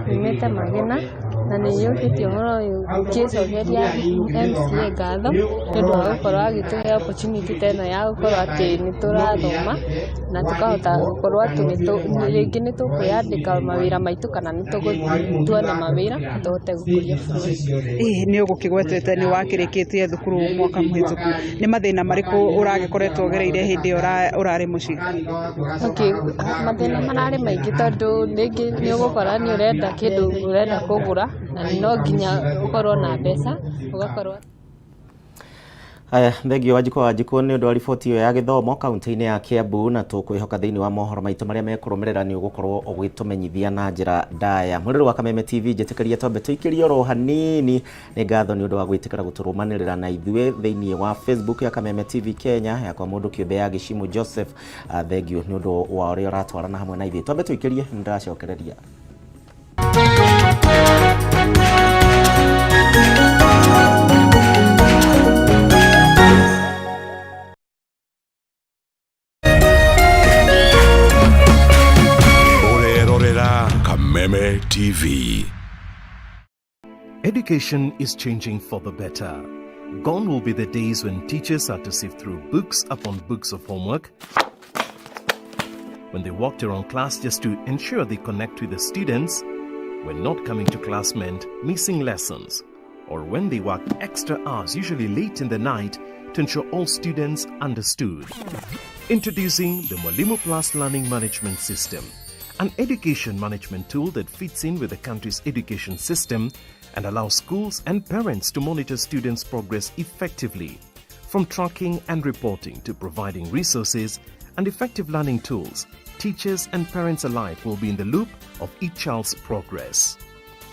nyumĩte Magina, na nĩ yũkĩtie ũhoro ũyũ ngĩcokeria MCA ngatho nĩ ũndũ wa gũkorwo agĩtũhe opportunity ta ĩno ya gũkorwo atĩ nĩ tũrathoma na tũkahota gũkorwo atĩ rĩngĩ nĩ tũkwĩyandĩka mawĩra maitũ kana nĩ tũgũthiĩ tuone mawĩra na tũhote gũkũria bũrũri. Hihi nĩ ũgũkĩgwetete nĩ wakĩrĩkĩtie thukuru mwaka mũhĩtũku, nĩ mathĩna marĩkũ ũragĩkoretwo ũgereire hĩndĩ ĩyo ũrarĩ mũciĩ? Okay, mathĩna mararĩ maingĩ, tondũ rĩngĩ nĩ ũgũkora nĩ ũrenda kĩndũ ũrenda kũgũra na no nginya ũkorwo na mbeca ũgakorwo. Haya, thengio Wanjikũ Wanjikũ nĩ ũndũ wa riboti ĩyo ya gĩthomo kaunti-inĩ ya Kiambu, na tũkwĩhoka thĩinĩ wa mohoro maitũ marĩa mekũrũmĩrĩra nĩ ũgũkorwo ũgĩtũmenyithia na njĩra ndaya. Mũrĩrĩ wa Kameme TV, njĩtĩkĩria twambe tũikĩrie oro hanini. Nĩ ngatho nĩ ũndũ wa gwĩtĩkĩra gũtũrũmanĩrĩra na ithuĩ thĩinĩ wa Facebook ya Kameme TV Kenya, yakwa mũndũ kĩũmbe ya Gĩcimu Joseph. Thengio nĩ ũndũ wa ũrĩa ũratwarana hamwe na ithuĩ. Twambe tũikĩrie, nĩ ndĩracokereria. Ũrerorera Kameme TV. Education is changing for the better. Gone will be the days when teachers had to sift through books upon books of homework, when they walked around class just to ensure they connect with the students, when not coming to class meant missing lessons, or when they worked extra hours, usually late in the night, to ensure all students understood. Introducing the Mwalimu Plus Learning Management System, an education management tool that fits in with the country's education system and allows schools and parents to monitor students' progress effectively. From tracking and reporting to providing resources and effective learning tools, teachers and parents alike will be in the loop of each child's progress.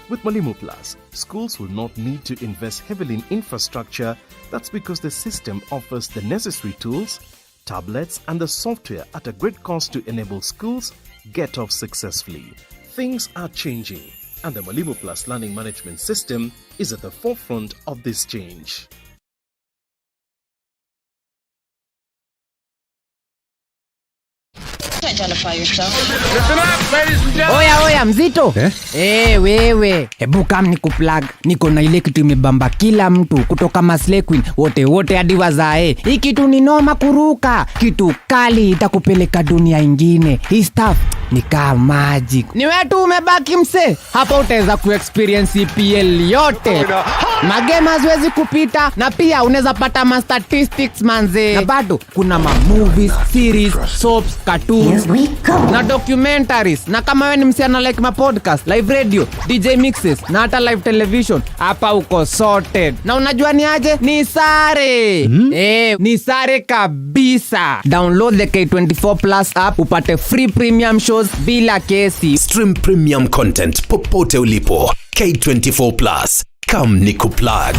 With Mwalimu Plus, schools will not need to invest heavily in infrastructure. That's because the system offers the necessary tools, tablets, and the software at a great cost to enable schools get off successfully. Things are changing, and the Mwalimu Plus learning management system is at the forefront of this change. Identify yourself. Oya oya mzito eh? Hey, wewe hebu kam ni kuplug niko na ile kitu imebamba kila mtu kutoka Maslay Queen wote wote hadi wazae. Hii kitu ni noma kuruka, kitu kali itakupeleka dunia ingine. Hii stuff ni kama magic. Ni wewe tu umebaki mse, hapa utaweza kuexperience EPL yote. Magame haziwezi kupita na pia unaweza pata ma statistics manze, na bado kuna ma movies, series, soaps, cartoons na documentaries. Na kama wewe ni msichana like ma podcast, live radio, DJ mixes na hata live television, hapa uko sorted. Na unajua ni aje? Ni sare. Ni sare kabisa. Download the K24 Plus app upate free premium shows bila kesi. Stream premium content popote ulipo. K24 Plus. Come nikuplug.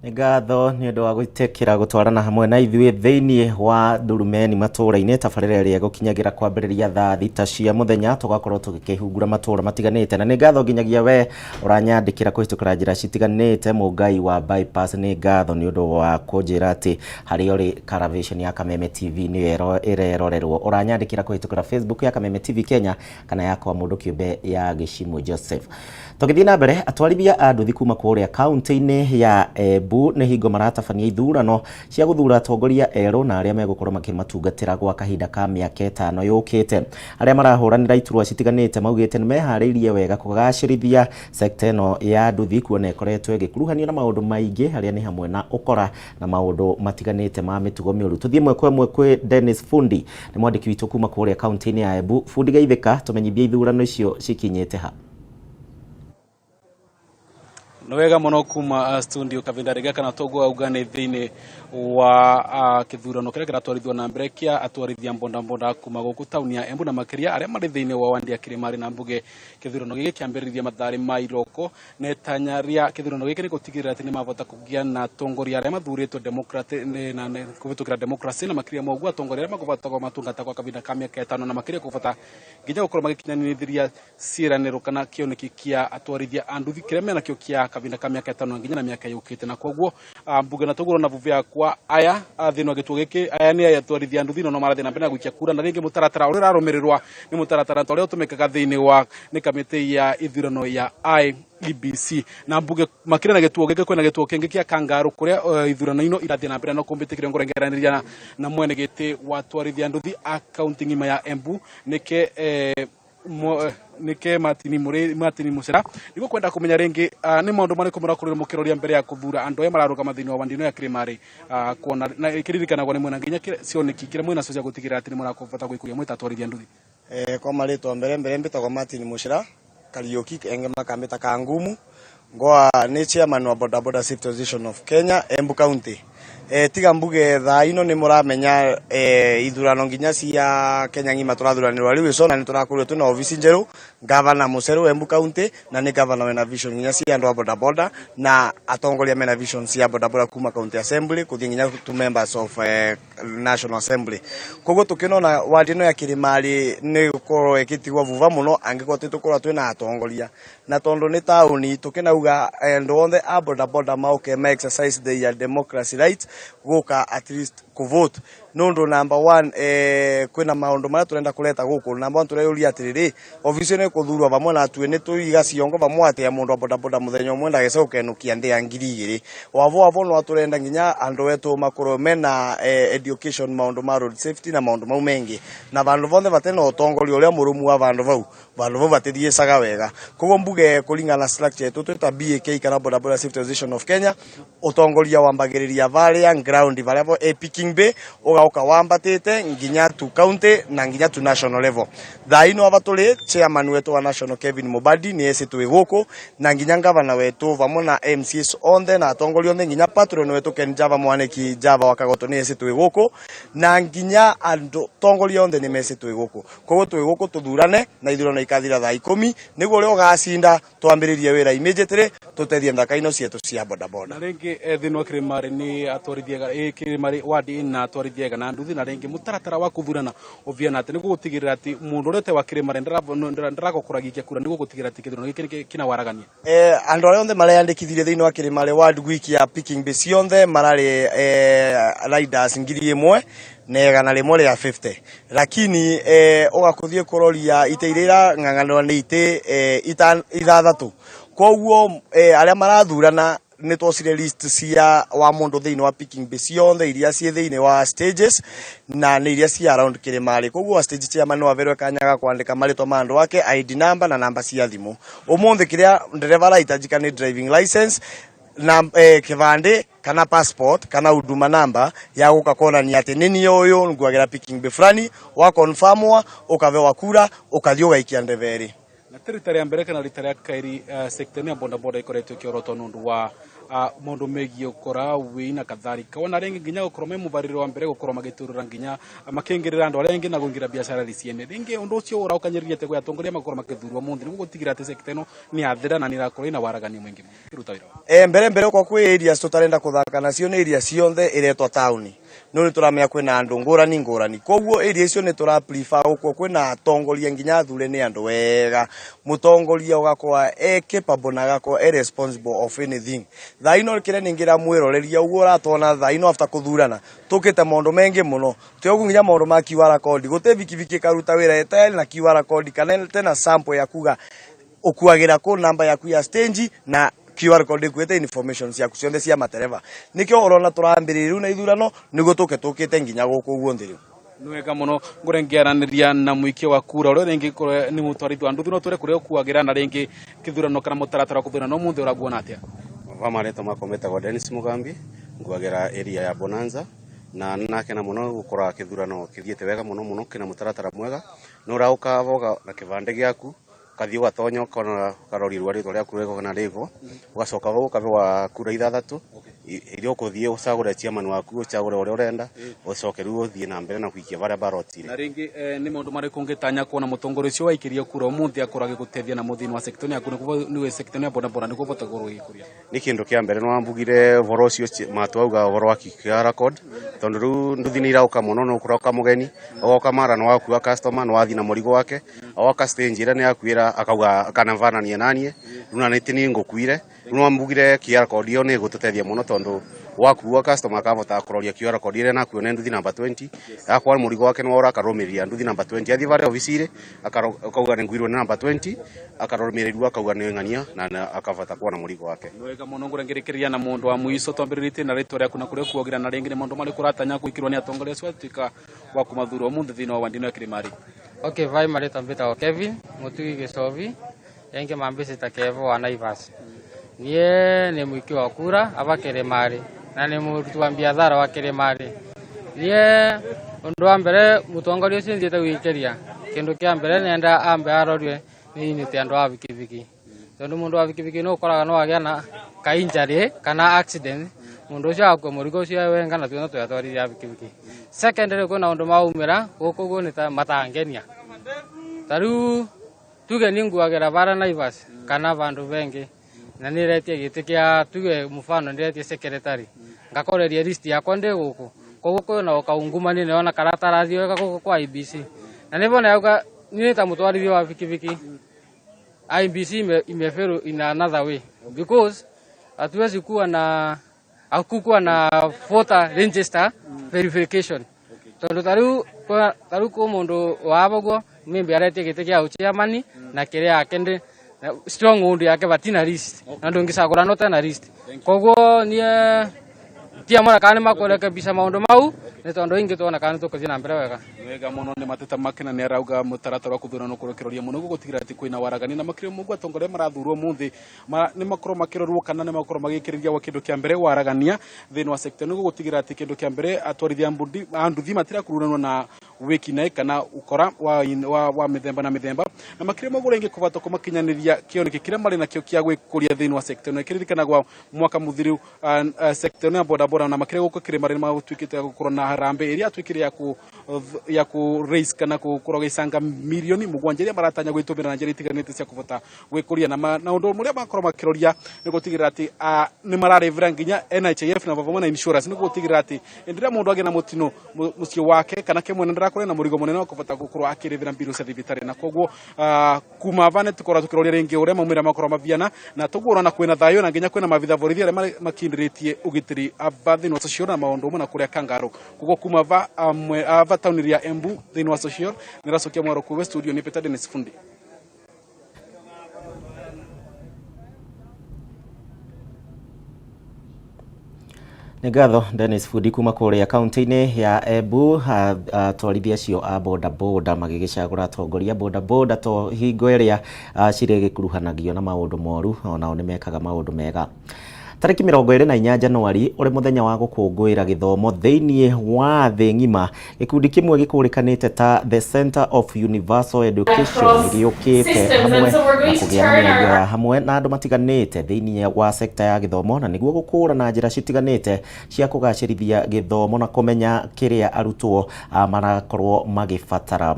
Nĩ ngatho nĩ ũndũ wa gwĩtĩkĩra gũtwarana hamwe na ithuĩ thĩinĩ wa ndurumeni matũũra-inĩ tabarĩra ĩrĩa ĩgũkinyagĩra kwambĩrĩria thaa 6 cia mũthenya tũgakorwo tũgĩkĩhungura matũũra matiganĩte. Na nĩ ngatho nginyagia we ũranyandĩkĩra kũhĩtũkĩra njĩra citiganĩte. Mũngai wa bypass, nĩ ngatho nĩ ũndũ wa kũnjĩra atĩ harĩa ũrĩ Caravation ya Kameme TV nĩyo ĩrerorerwo. Ũranyandĩkĩra kũhĩtũkĩra Facebook ya Kameme TV Kenya kana yakwa mũndũ kĩũmbe ya Gĩcimũ Joseph. Tũgĩthiĩ na mbere, atwarithia a nduthi kuma kũrĩa kaunti-inĩ ya Embu nĩ hingo maratabania ithurano cia gũthura atongoria erũ na arĩa megũkorwo makĩmatungatĩra gwa kahinda ka mĩaka 5 yũkĩte. Arĩa marahũranĩra iturwa citiganĩte maugĩte nĩ meharĩirie wega kũgacĩrithia sekta ĩno ya nduthi kuona ĩkoretwo ĩgĩkuruhanio na maũndũ maingĩ harĩa nĩ hamwe na ũkora na maũndũ matiganĩte ma mĩtugo mĩũru. Tũthiĩ ĩmwe kwa ĩmwe kwĩ Dennis Fundi, nĩ mwandĩki witũ kuma kũrĩa kaunti-inĩ ya Embu. Fundi geithĩka, tũmenyithie ithurano icio cikinyĩte ha. Nĩ wega mũno kuma studio kavinda rĩngĩ kana toguo auga nĩ thĩinĩ wa kĩthurano kĩrĩa kĩratwarithio na mbere kĩa atwarithia mbondambonda kuma gũkũ taũni ya Embu na makĩria arĩa marĩ thĩinĩ wa wandi ya Kĩrĩmarĩ na Mbuge. Kĩthurano gĩkĩ kĩambĩrĩria mathaa ma iroko na itanya rĩa kĩthurano gĩkĩ nĩ gũtigĩrĩra atĩ nĩ mavota kũgĩa na atongoria arĩa mathurĩtwo na kũhĩtũkĩra democracy na makĩria ma ũguo atongoria arĩa makũbata matungata kwa kavinda ka mĩaka 5 na makĩria kũbata nginya gũkorwo magĩkinyanĩria ciĩranĩro kana kĩoneki kĩa atwarithia a nduthi kĩrĩa menakĩo kĩa kavinda ka mĩaka 5 nginya na mĩaka yũkĩte. Na koguo mbuge na tũgũrwo na vuvu yakwa aya thĩinĩ wa gĩtuo gĩkĩ aya nĩ aya atwarithia nduthi no marathiĩ na mbere na gũikia kura na rĩngĩ mũtaratara ũrĩa ũrarũmĩrĩrwa nĩ mũtaratara ta ũrĩa ũtũmĩkaga thĩinĩ wa nĩ kamĩtĩ ya ithurano ya IEBC. Na mbuge makĩria na gĩtuo gĩkĩ kwĩna gĩtuo kĩngĩ kĩa Kangarũ kũrĩa ithurano ino irathiĩ na mbere no kũmbĩtĩkĩrio ngũrengeranĩria na mwene gĩtĩ wa twarithia nduthi a kaunti ng'ima ya Embu nĩke nike Martin Mucera niguo kwenda kumenya ringi ni maundu mariku murakorirwo mukiroria mbere ya kuthura andu aya mararugama thiini wa wandi ino ya Kirimari kuona na ikiririkanagwo ni mwena nginya cioneki kiria mwina cio cia gutigirira ati ni murakubota gwikuria mwitatwarithia nduthi. Kwa maritwa mbere mbitagwo Martin Mucera Kariuki enge makamita Kangumu ngoa ni chairman wa Boda Boda Safety Association of Kenya Embu County. Tiga mbuge thaa ino ni muramenya ithurano nginya cia Kenya ng'ima turathuranirwa riu ico, na ni turakorirwo twina ofisi njeru, gavana muceru Embu County, na ni gavana wena vision nginya cia andu a bodaboda na atongoria mena vision cia bodaboda kuma county assembly kuthie nginya to members of National Assembly. Koguo tukinona wadi ino ya Kirimari ni gukorwo ikitigwo vuva muno angikorwo titukorwo twina atongoria, na tondu ni tauni tukinauga andu othe a bodaboda mauke ma exercise their democracy right guka at least kuvote, nundu number 1 kwina maundu maria turenda kureta guku. Number 1 tureyuria atiriri, ofisi ni kuthurwa vamwe na tue ni tuiga ciongo vamwe atia mundu wa bodaboda muthenya umwe ndagece gukenukia nthi ya 2000. Wavo avo no turenda nginya andu wetu makorwo mena education maundu ma road safety na maundu mau mengi, na vandu vonthe vatena utongoria uria murumu wa vandu vau, vandu vau vatithiecaga wega. Koguo mbuge kuringana na structure yetu twita BAK kana Boda Boda Safety Association of Kenya, utongoria wambagiriria varia ground varia vo picking bay ugauka wambatite nginya tu county na nginya tu national level. Thaa ino ava tuli chairman wetu wa national Kevin Mubadi ni ese twi guku, na nginya gavana wetu vamwe na MCs onthe na atongoria onthe nginya patron wetu Ken Java Mwaniki Java wa Kagoto ni ese twi guku, na nginya andu tongoria onthe ni mese twi guku. Koguo twi guku tuthurane na ithurano ikathira thaa 10 niguo uria ugacinda twambiririe wira immediately tutethie nthaka ino cietu cia bodaboda. Na ringi thina wa Kirimari ni atwarithia Kirimari wadi na atwarithia na nduthi, na ringi mutaratara wa kuthurana uviana ati niguo gutigirira ati mundu uria wa Kirimari ndaragokoragikia kura, niguo gutigirira ati kithurano giki kina waragania. Andu aria othe mareyandikithirie thiini wa Kirimari ward gwiki ya picking base yonthe marari riders 1,150, lakini ugakuthie kuroria ite iria irang'ang'anĩrwo nĩ ite ithathatu. Koguo aria marathurana nĩ twocire list cia wa mundu thiini wa picking base yonthe iria ciĩ thiini wa stages na nĩ iria cia around Kirimari. Koguo stage chairman no averwe kanya ga kwandika marĩtwa ma andu ake, ID number na namba cia thimu. Umuthi kiria ndereba arahitajika ni driving license na kibandi kana passport kana huduma namba ya guka kuonania ati ni niĩ uyu nguagira picking bay fulani, wa confirmwa ukavewa kura ukathie ugaikia ndeberi. Na ti rita ria mbere kana rita ria kairi sector ya bodaboda ikoretwo ikiorotwo nundu wa maundu megie ukora wi na katharika, ona ringi nginya gukorwo me mubarire wa mbere gukorwo magiturura nginya makingirira andu aria angi na kuingira biacara riciene. Ringi undu ucio uraukanyiririe te gwa atongoria makorwo makithurwo munthi niguo gutigira ati sector ino ni athira na ni irakorwo ina waragania mwingi muno kiruta wira. Mbere kwa kwi areas tutarenda kuthaka nacio ni area cionthe iretwa tauni, no ni turamenya kwina andu ngurani ngurani, koguo area icio ni tura prefer gukorwo kwina atongoria nginya athure ni andu wega, mutongoria ugakorwo e capable na agakorwo e responsible of anything. Thaa ino kiria ningira mwiroreria uguo uratona thaa ino after kuthurana tukite maundu mengi muno, tiogu nginya maundu ma QR code, guti bikibiki ikaruta wira etari na QR code kana tena sample ya kuga ukuagira ku namba yaku ya stage na QR code ikuite information ciaku ciothe cia matereba. Nikio urona turambiririe riu na ithurano niguo tuke tukite nginya guku guo nthi riu. Nĩ wega mũno ngũrengeranĩria na mũikia wa kura ũrĩa rĩngĩ nĩ mũtwarithia wa nduthi, no twĩre kũrĩa ũkuagĩra na rĩngĩ kĩthurano kana mũtaratara wa kũthurana ũmũthĩ ũraguona atĩa? Va marĩtwa makwa metagwo Dennis Mugambi, nguagĩra area ya Bonanza, na nakena mũno gũkora kĩthurano kĩthiĩte wega mũno mũno, kĩna mũtaratara mwega. Nĩ ũraũka woga na kĩbandĩ gĩaku, ũgathiĩ ũgatonya ũkona ũkarorirwo rĩtwa rĩaku rĩgo kana rĩgo, ũgacoka vau ũkabewa kura ithathatũ iria ũkũthiĩ ũcagũre chairman waku, ũcagũre ũrĩa ũrenda, ũcoke rĩu ũthiĩ na mbere na kũikia barĩa barotire. Na rĩngĩ nĩ maũndũ marĩkũ ũngĩtanya kuona mũtongoria ũcio waikirie kura ũmũthĩ akorwo agĩgũteithia na mũthĩinĩ wa sector yaku nĩguo sector ya bodaboda nĩguo ũbote gũkorwo ũgĩkũria? Nĩ kĩndũ kĩa mbere nĩwambugire ũhoro ũcio matwauga ũhoro wa QR code, tondũ rĩu nduthi nĩ irauka mũno, nĩ ũkũroka mũgeni ũgoka mara nĩ wakua customer nĩ wathiĩ na mũrigo wake, oka stage ĩrĩa nĩ yakuĩra akauga akanavanania nanie rĩu na nĩ niĩ ngũkuire. Rĩu nĩwambugire QR code ĩyo nĩ ĩgũtũteithia mũno tondũ wakuua customer akahota kũroria QR code ĩrĩa nakuo nĩ nduthi namba 20, akwa mũrigo wake nĩwora akarũmĩrĩria nduthi namba 20, athiĩ barĩa obici-rĩ akauga nĩ nguirwo nĩ namba 20, akarũmĩrĩrwo akauga nĩ ng'ania na akabata kuona mũrigo wake. Nĩ wega mũno ngũrengĩrĩkĩria na mũndũ wa mũico twambĩrĩrĩtie na rĩtwa rĩaku na kũrĩa ũkuagĩra na rĩngĩ nĩ maũndũ marĩkũ ũratanya gwĩkĩrwo nĩ atongoria acio atuĩka wa kũmathura ũmũthĩ thĩinĩ wa wandi ĩno ya Kirimari? Okay, vai marĩtwa mbĩtagwo Kevin Mũtugi Gĩcobi, rĩngĩ mambĩcĩta Kevo wa Naivas. Niĩ nĩ mũikia wa kura aba Kirimari na nĩ mũruti wa biathara wa Kirimari. Niĩ ũndũ wa mbere mũtongoria ũcio thiĩte gwĩkĩria kĩndũ kĩa mbere nenda ambe arorie nĩ unit ya andũ a bikibiki, tondũ mũndũ wa bikibiki nĩ ũkoraga no agĩa na ka injury kana accident, Mundu ucio akua murigo ucio wenga na tuona tuyatwarithia bikibiki. Secondary kwina undu maumira guku guo ni ta matangenia. Tariu tuge ni nguagira bara Naivas kana vandu vengi na niretie giti kia tuge mfano niretie secretary ngakoreria list yakwa ndi guku koguo kwina ukaungumani niona karatarathi wega guku kwa IBC na nibona yauga ni ta mutwarithia wa bikibiki IBC imeferu in another way because hatuwezi kuwa na hakukuwa na voter register verification. Tondu tariu ku mundu wa maybe aretie giti kia chairman na kiria yake ndi strong undu yake batina list na ndungicagura no tena list. Koguo nie tia mara kana makurekebisha maundu mau ni tondu ingi tuona kana tukuthie na mbere wega wega muno ni mateta makena ni arauga mutaratara wa kuthurana kurekereria muno gutigira ati kwina waragani na makiria mungu atongoria marathurwo muthi ni makorwo makirorwo kana ni makorwo magikiriria wa kindu kia mbere waragania thiini wa sector ni gutigira ati kindu kia mbere atwarithia nduthi matirakururanwa na wikinae kana ukora wa mithemba na mithemba na makiria mungu ringi kubata kumakinyaniria kioneki kiria mari nakio kia gwikuria thiini wa sector no kiririkanagwa mwaka muthiru sector no ya boda boda na makiria guko kirima ri magutwikite gukorwo na harambe iria atwikire ya ku raise kana gukorwo gicanga milioni mugwanja iria maratanya gwitumira na njira itiganite cia kuvota gwikuria na undu muria makorwo makiroria ni gutigirira ati ni mararivira nginya NHIF na vamwe na insurance ni gutigirira ati indiria mundu agina mutino mucii wake kana kimwe ndirakorwo na murigo munene wa kuvota gukorwo akirivira mbiru cia thibitari na koguo kuma vane tukorwo tukiroria ringi uria maumira makorwo maviana na tuguo na kwina thayo na nginya kwina mavitha borithi aria makindirĩtie ugitiri ava thĩinĩ wa social na maundu umwe na kuria Kangaru koguo kuma va ava tauni ya Embu thĩinĩ wa social niracokia mwaro kuwe studio ni Peter Dennis Fundi. Nĩ ngatho Dennis Fundi kuma kũrĩa kaunti-inĩ ya Embu. Atwarithia acio a boda boda magĩgĩcagũra atongoria boda boda to hingo ĩrĩa cirĩgĩkuruhanagio na maũndũ moru, onao nĩ mekaga maũndũ mega. Tariki 24 Januari uri muthenya wa gukungũĩra gĩthomo thĩinĩ wa thĩ ng'ima, gĩkundi kĩmwe gĩkũrĩkanĩte ta The Center of Universal Education gĩũkĩte hamwe na kũgĩa na mĩario ya hamwe na andũ matiganĩte thĩinĩ wa sekta ya gĩthomo na nĩguo gũkũra na njĩra citiganĩte cia kũgacĩrithia gĩthomo na kũmenya kĩrĩa arutwo marakorwo magĩbatara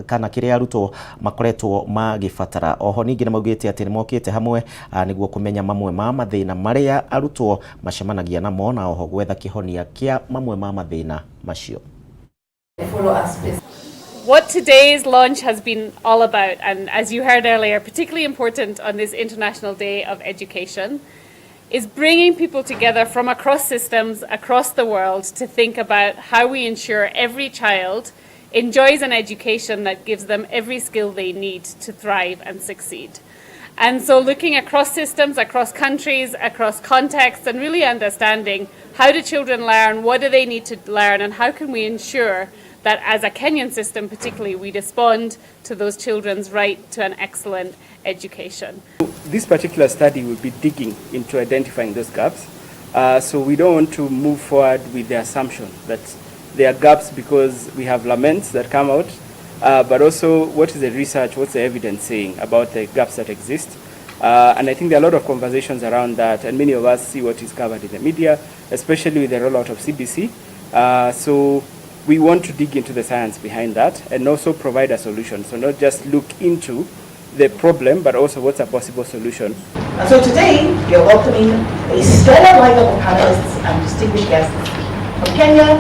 kana kĩrĩa arutwo makoretwo magĩbatara. Oho ningĩ nĩmaugĩte atĩ nĩmokĩte hamwe nĩguo kũmenya mamwe ma mathĩna marĩa arutwo macemanagia namo na oho gwetha kĩhonia kĩa mamwe ma mathĩna macio. What today's launch has been all about, and as you heard earlier, particularly important on this International Day of Education, is bringing people together from across systems, across the world, to think about how we ensure every child enjoys an education that gives them every skill they need to thrive and succeed. And so looking across systems, across countries, across contexts, and really understanding how do children learn, what do they need to learn, and how can we ensure that as a Kenyan system particularly, we respond to those children's right to an excellent education. This particular study will be digging into identifying those gaps. So we don't want to move forward with the assumption that there are gaps because we have laments that come out, but also what is the research, what's the evidence saying about the gaps that exist? And I think there are a lot of conversations around that, and many of us see what is covered in the media, especially with the rollout of CBC. So we want to dig into the science behind that and also provide a solution. So not just look into the problem, but also what's a possible solution. And so today, we are welcoming a stellar lineup of panelists and distinguished guests from Kenya,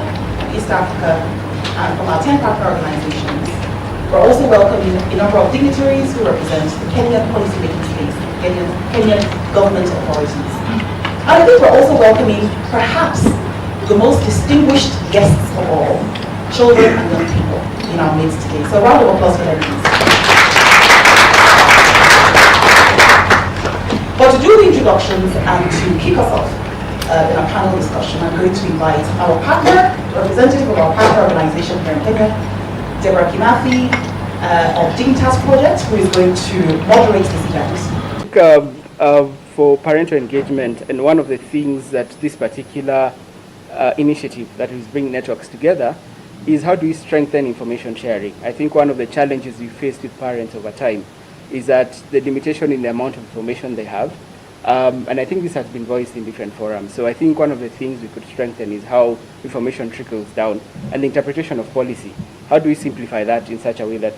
East Africa, and from our 10 partner organizations. We're also welcoming a number of dignitaries who represent the Kenyan policymaking space, Kenyan government authorities. And I think we're also welcoming perhaps the most distinguished guests of all, children and young people in our midst today. So a round of applause for them, please. But to do the introductions and to kick us off in a panel discussion, I'm going to invite our partner, representative of our partner organization here in Kenya, Deborah Kimathi of Dignitas Project, who is going to moderate this event. For parental engagement, and one of the things that this particular initiative that is bringing networks together is how do we strengthen information sharing. I think one of the challenges we faced with parents over time is that the limitation in the amount of information they have, And I think this has been voiced in different forums. So I think one of the things we could strengthen is how information trickles down and the interpretation of policy. How do we simplify that in such a way that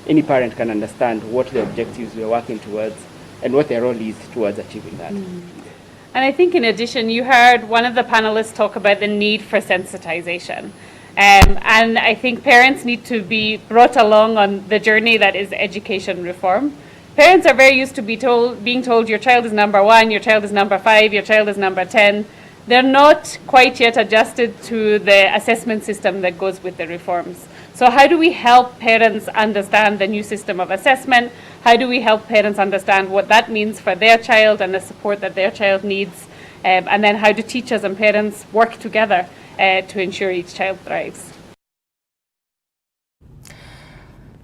any parent can understand what the objectives we are working towards and what their role is towards achieving that? And I think in addition, you heard one of the panelists talk about the need for sensitization. And I think parents need to be brought along on the journey that is education reform. Parents are very used to being told your child is number 1, your child is number 5, your child is number 10. They're not quite yet adjusted to the assessment system that goes with the reforms. So how do we help parents understand the new system of assessment? How do we help parents understand what that means for their child and the support that their child needs? And then how do teachers and parents work together to ensure each child thrives?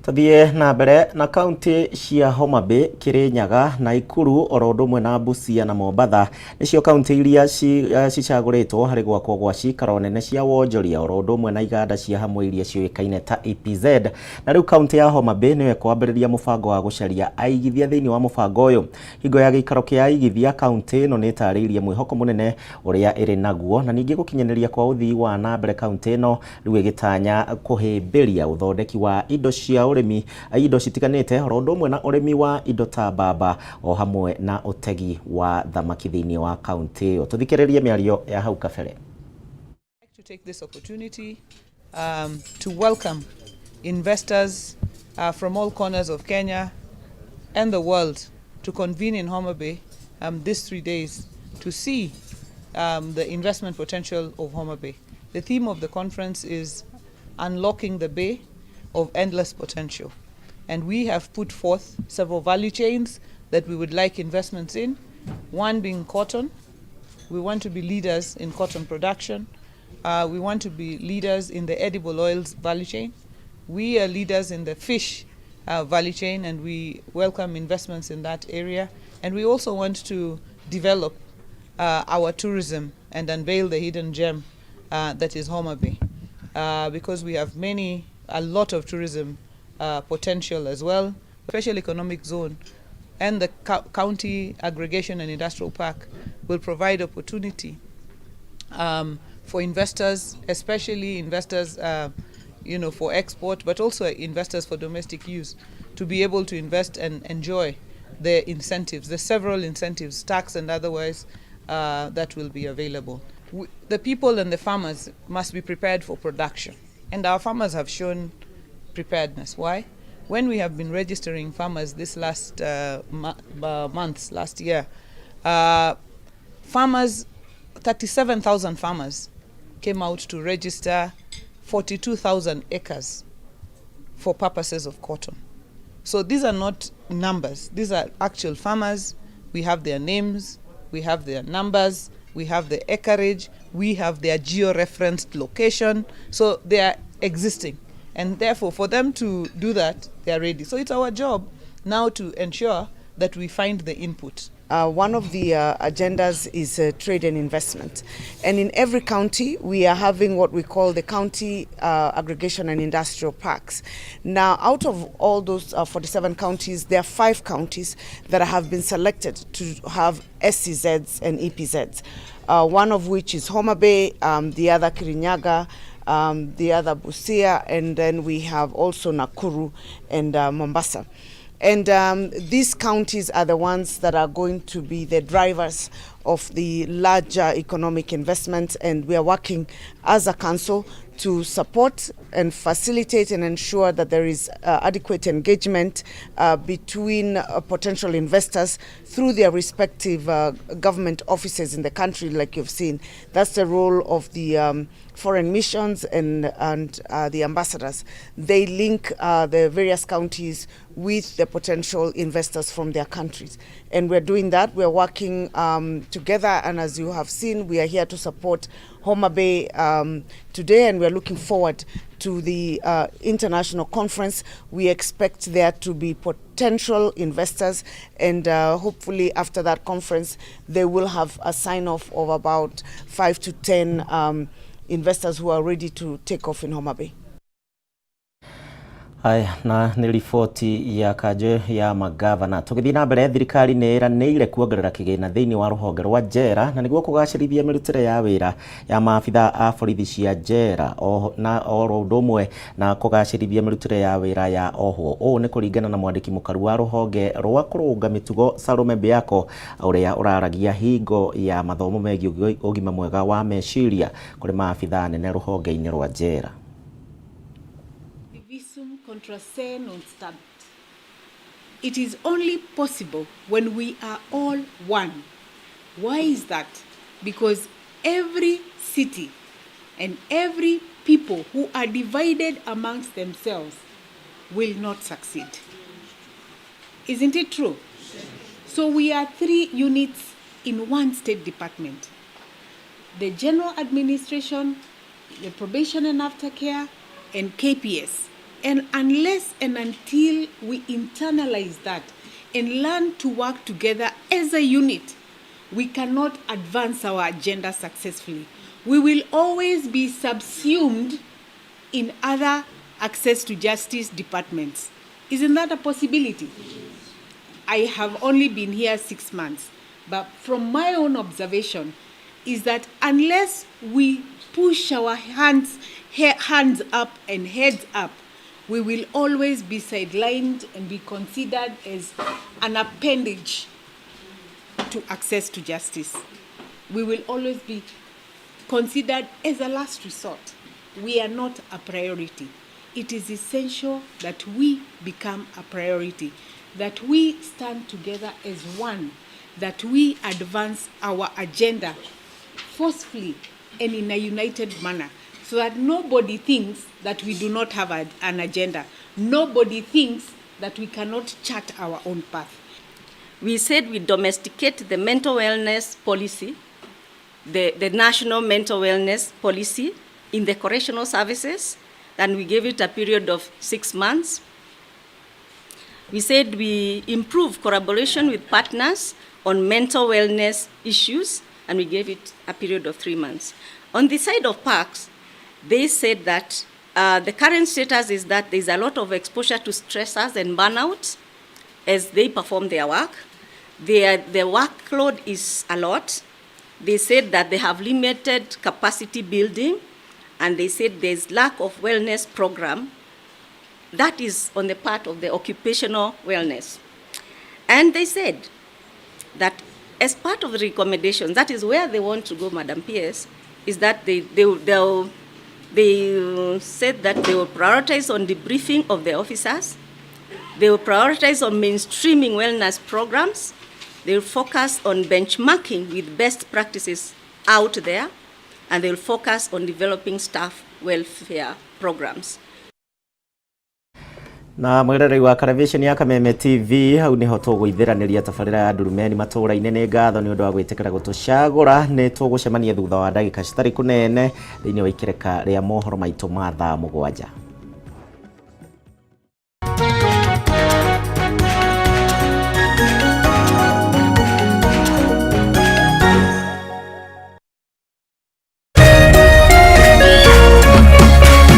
Tuthiĩ na mbere na kaunti cia Homa Bay, Kirinyaga, Nakuru oro ũndũ ũmwe na Busia na Mombatha nĩcio kaunti iria cicagũrĩtwo harĩ gwakwo gwa cikaro nene cia wonjoria oro ũndũ ũmwe na iganda cia hamwe iria ciũĩkaine ta EPZ. Na rĩu kaunti ya Homa Bay nĩyo ĩkwambĩrĩria mũbango wa gũcaria aigithia thĩinĩ wa mũbango ũyũ. Hingo ya gĩikaro kĩa aigithia, kaunti ĩno nĩ ĩtarĩirie mwĩhoko mũnene ũrĩa ĩrĩ naguo na ningĩ gũkinyanĩria kwa ũthii wa na mbere. Kaunti ĩno rĩu ĩgĩtanya kũhĩmbĩria ũthondeki wa indo cia ũrĩmi, indo citiganĩte oro ũndũ ũmwe na ũrĩmi wa indo ta mbamba o hamwe na ũtegi wa thamaki thĩinĩ wa kaunti ĩyo. Tũthikĩrĩrie mĩario ya hau kabere. To take this opportunity to welcome investors from all corners of Kenya and the world to convene in Homa Bay these 3 days to see the investment potential of Homa Bay. The theme of the conference is Unlocking the Bay of Endless Potential. And we have put forth several value chains that we would like investments in, one being cotton. We want to be leaders in cotton production. We want to be leaders in the edible oils value chain. We are leaders in the fish value chain, and we welcome investments in that area. And we also want to develop our tourism and unveil the hidden gem that is Homa Bay, because we have a lot of tourism potential as well. Special Economic Zone and the County Aggregation and Industrial Park will provide opportunity for investors, especially investors for export, but also investors for domestic use, to be able to invest and enjoy the incentives, the several incentives, tax and otherwise, that will be available. The people and the farmers must be prepared for production, and our farmers have shown preparedness. Why? When we have been registering farmers this last months, last year, farmers, 37,000 farmers came out to register 42,000 acres for purposes of cotton. So these are not numbers, these are actual farmers. We have their names, we have their numbers, we have the acreage, we have their geo-referenced location. So they are existing. And therefore, for them to do that, they are ready. So it's our job now to ensure that we find the input. One of the agendas is trade and investment. And in every county, we are having what we call the county aggregation and industrial parks. Now, out of all those 47 counties, there are 5 counties that have been selected to have SEZs and EPZs. One of which is Homa Bay, the other Kirinyaga, the other Busia, and then we have also Nakuru and Mombasa. And these counties are the ones that are going to be the drivers of the larger economic investments. And we are working as a council to support and facilitate and ensure that there is adequate engagement between potential investors through their respective government offices in the country, like you've seen. That's the role of the foreign missions and the ambassadors. They link the various counties with the potential investors from their countries. And we're doing that. We're working together, and as you have seen, we are here to support Homa Bay today, and we're looking forward to the international conference. We expect there to be potential investors, and hopefully after that conference, they will have a sign off of about 5 to 10 investors who are ready to take off in Homa Bay. Aya, na nĩ riboti ya kanjũ ya magavana. Tũgĩthiĩ na mbere, thirikari nĩ ĩranĩire kuongerera kĩgĩna thĩinĩ wa rũhonge rwa njera na nĩguo kũgacĩrithia mĩrutĩre ya wĩra ya maabitha a borithi cia njera o na oro ũndũ ũmwe na kũgacĩrithia mĩrutĩre ya wĩra ya ohwo. Ũũ nĩ kũringana na mwandĩki mũkaru wa rũhonge rwa kũrũnga mĩtugo Salome Beako, ũrĩa ũraragia hingo ya mathomo megiĩ ũgima mwega wa meciria kũrĩ maabitha anene rũhonge-inĩ rwa njera. Visum contra se non stant. It is only possible when we are all one. Why is that? Because every city and every people who are divided amongst themselves will not succeed. Isn't it true? So we are three units in one state department: the general administration, the probation and aftercare, and KPS. And unless and until we internalize that and learn to work together as a unit, we cannot advance our agenda successfully. We will always be subsumed in other access to justice departments. Isn't that a possibility? I have only been here 6 months, but from my own observation, is that unless we push our hands up and heads up, we will always be sidelined and be considered as an appendage to access to justice. We will always be considered as a last resort. We are not a priority. It is essential that we become a priority, that we stand together as one, that we advance our agenda forcefully and in a united manner so that nobody thinks that we do not have an agenda. Nobody thinks that we cannot chart our own path. We said we domesticate the mental wellness policy, the national mental wellness policy in the correctional services, and we gave it a period of 6 months. We said we improve collaboration with partners on mental wellness issues, and we gave it a period of 3 months. On the side of parks, they said that the current status is that there's a lot of exposure to stressors and burnout as they perform their work. Their workload is a lot. They said that they have limited capacity building, and they said there's lack of wellness program. That is on the part of the occupational wellness. And they said that as part of the recommendations, that is where they want to go, Madam PS, is that they said that they will prioritize on debriefing of the officers, they will prioritize on mainstreaming wellness programs, they will focus on benchmarking with best practices out there, and they will focus on developing staff welfare programs. Na mwĩroreri wa karabiceni ya Kameme TV, hau niho tũgũithĩranĩria tabarĩra ya Ndurumeni matũũra-inĩ. Nĩ ngatho nĩ ũndũ wa gwĩtĩkĩra gũtũcagũra. Nĩ tũgũcemania thutha wa ndagĩka citarĩ kũnene thĩinĩ wa ikereka rĩa mohoro maitũ ma thaa 7.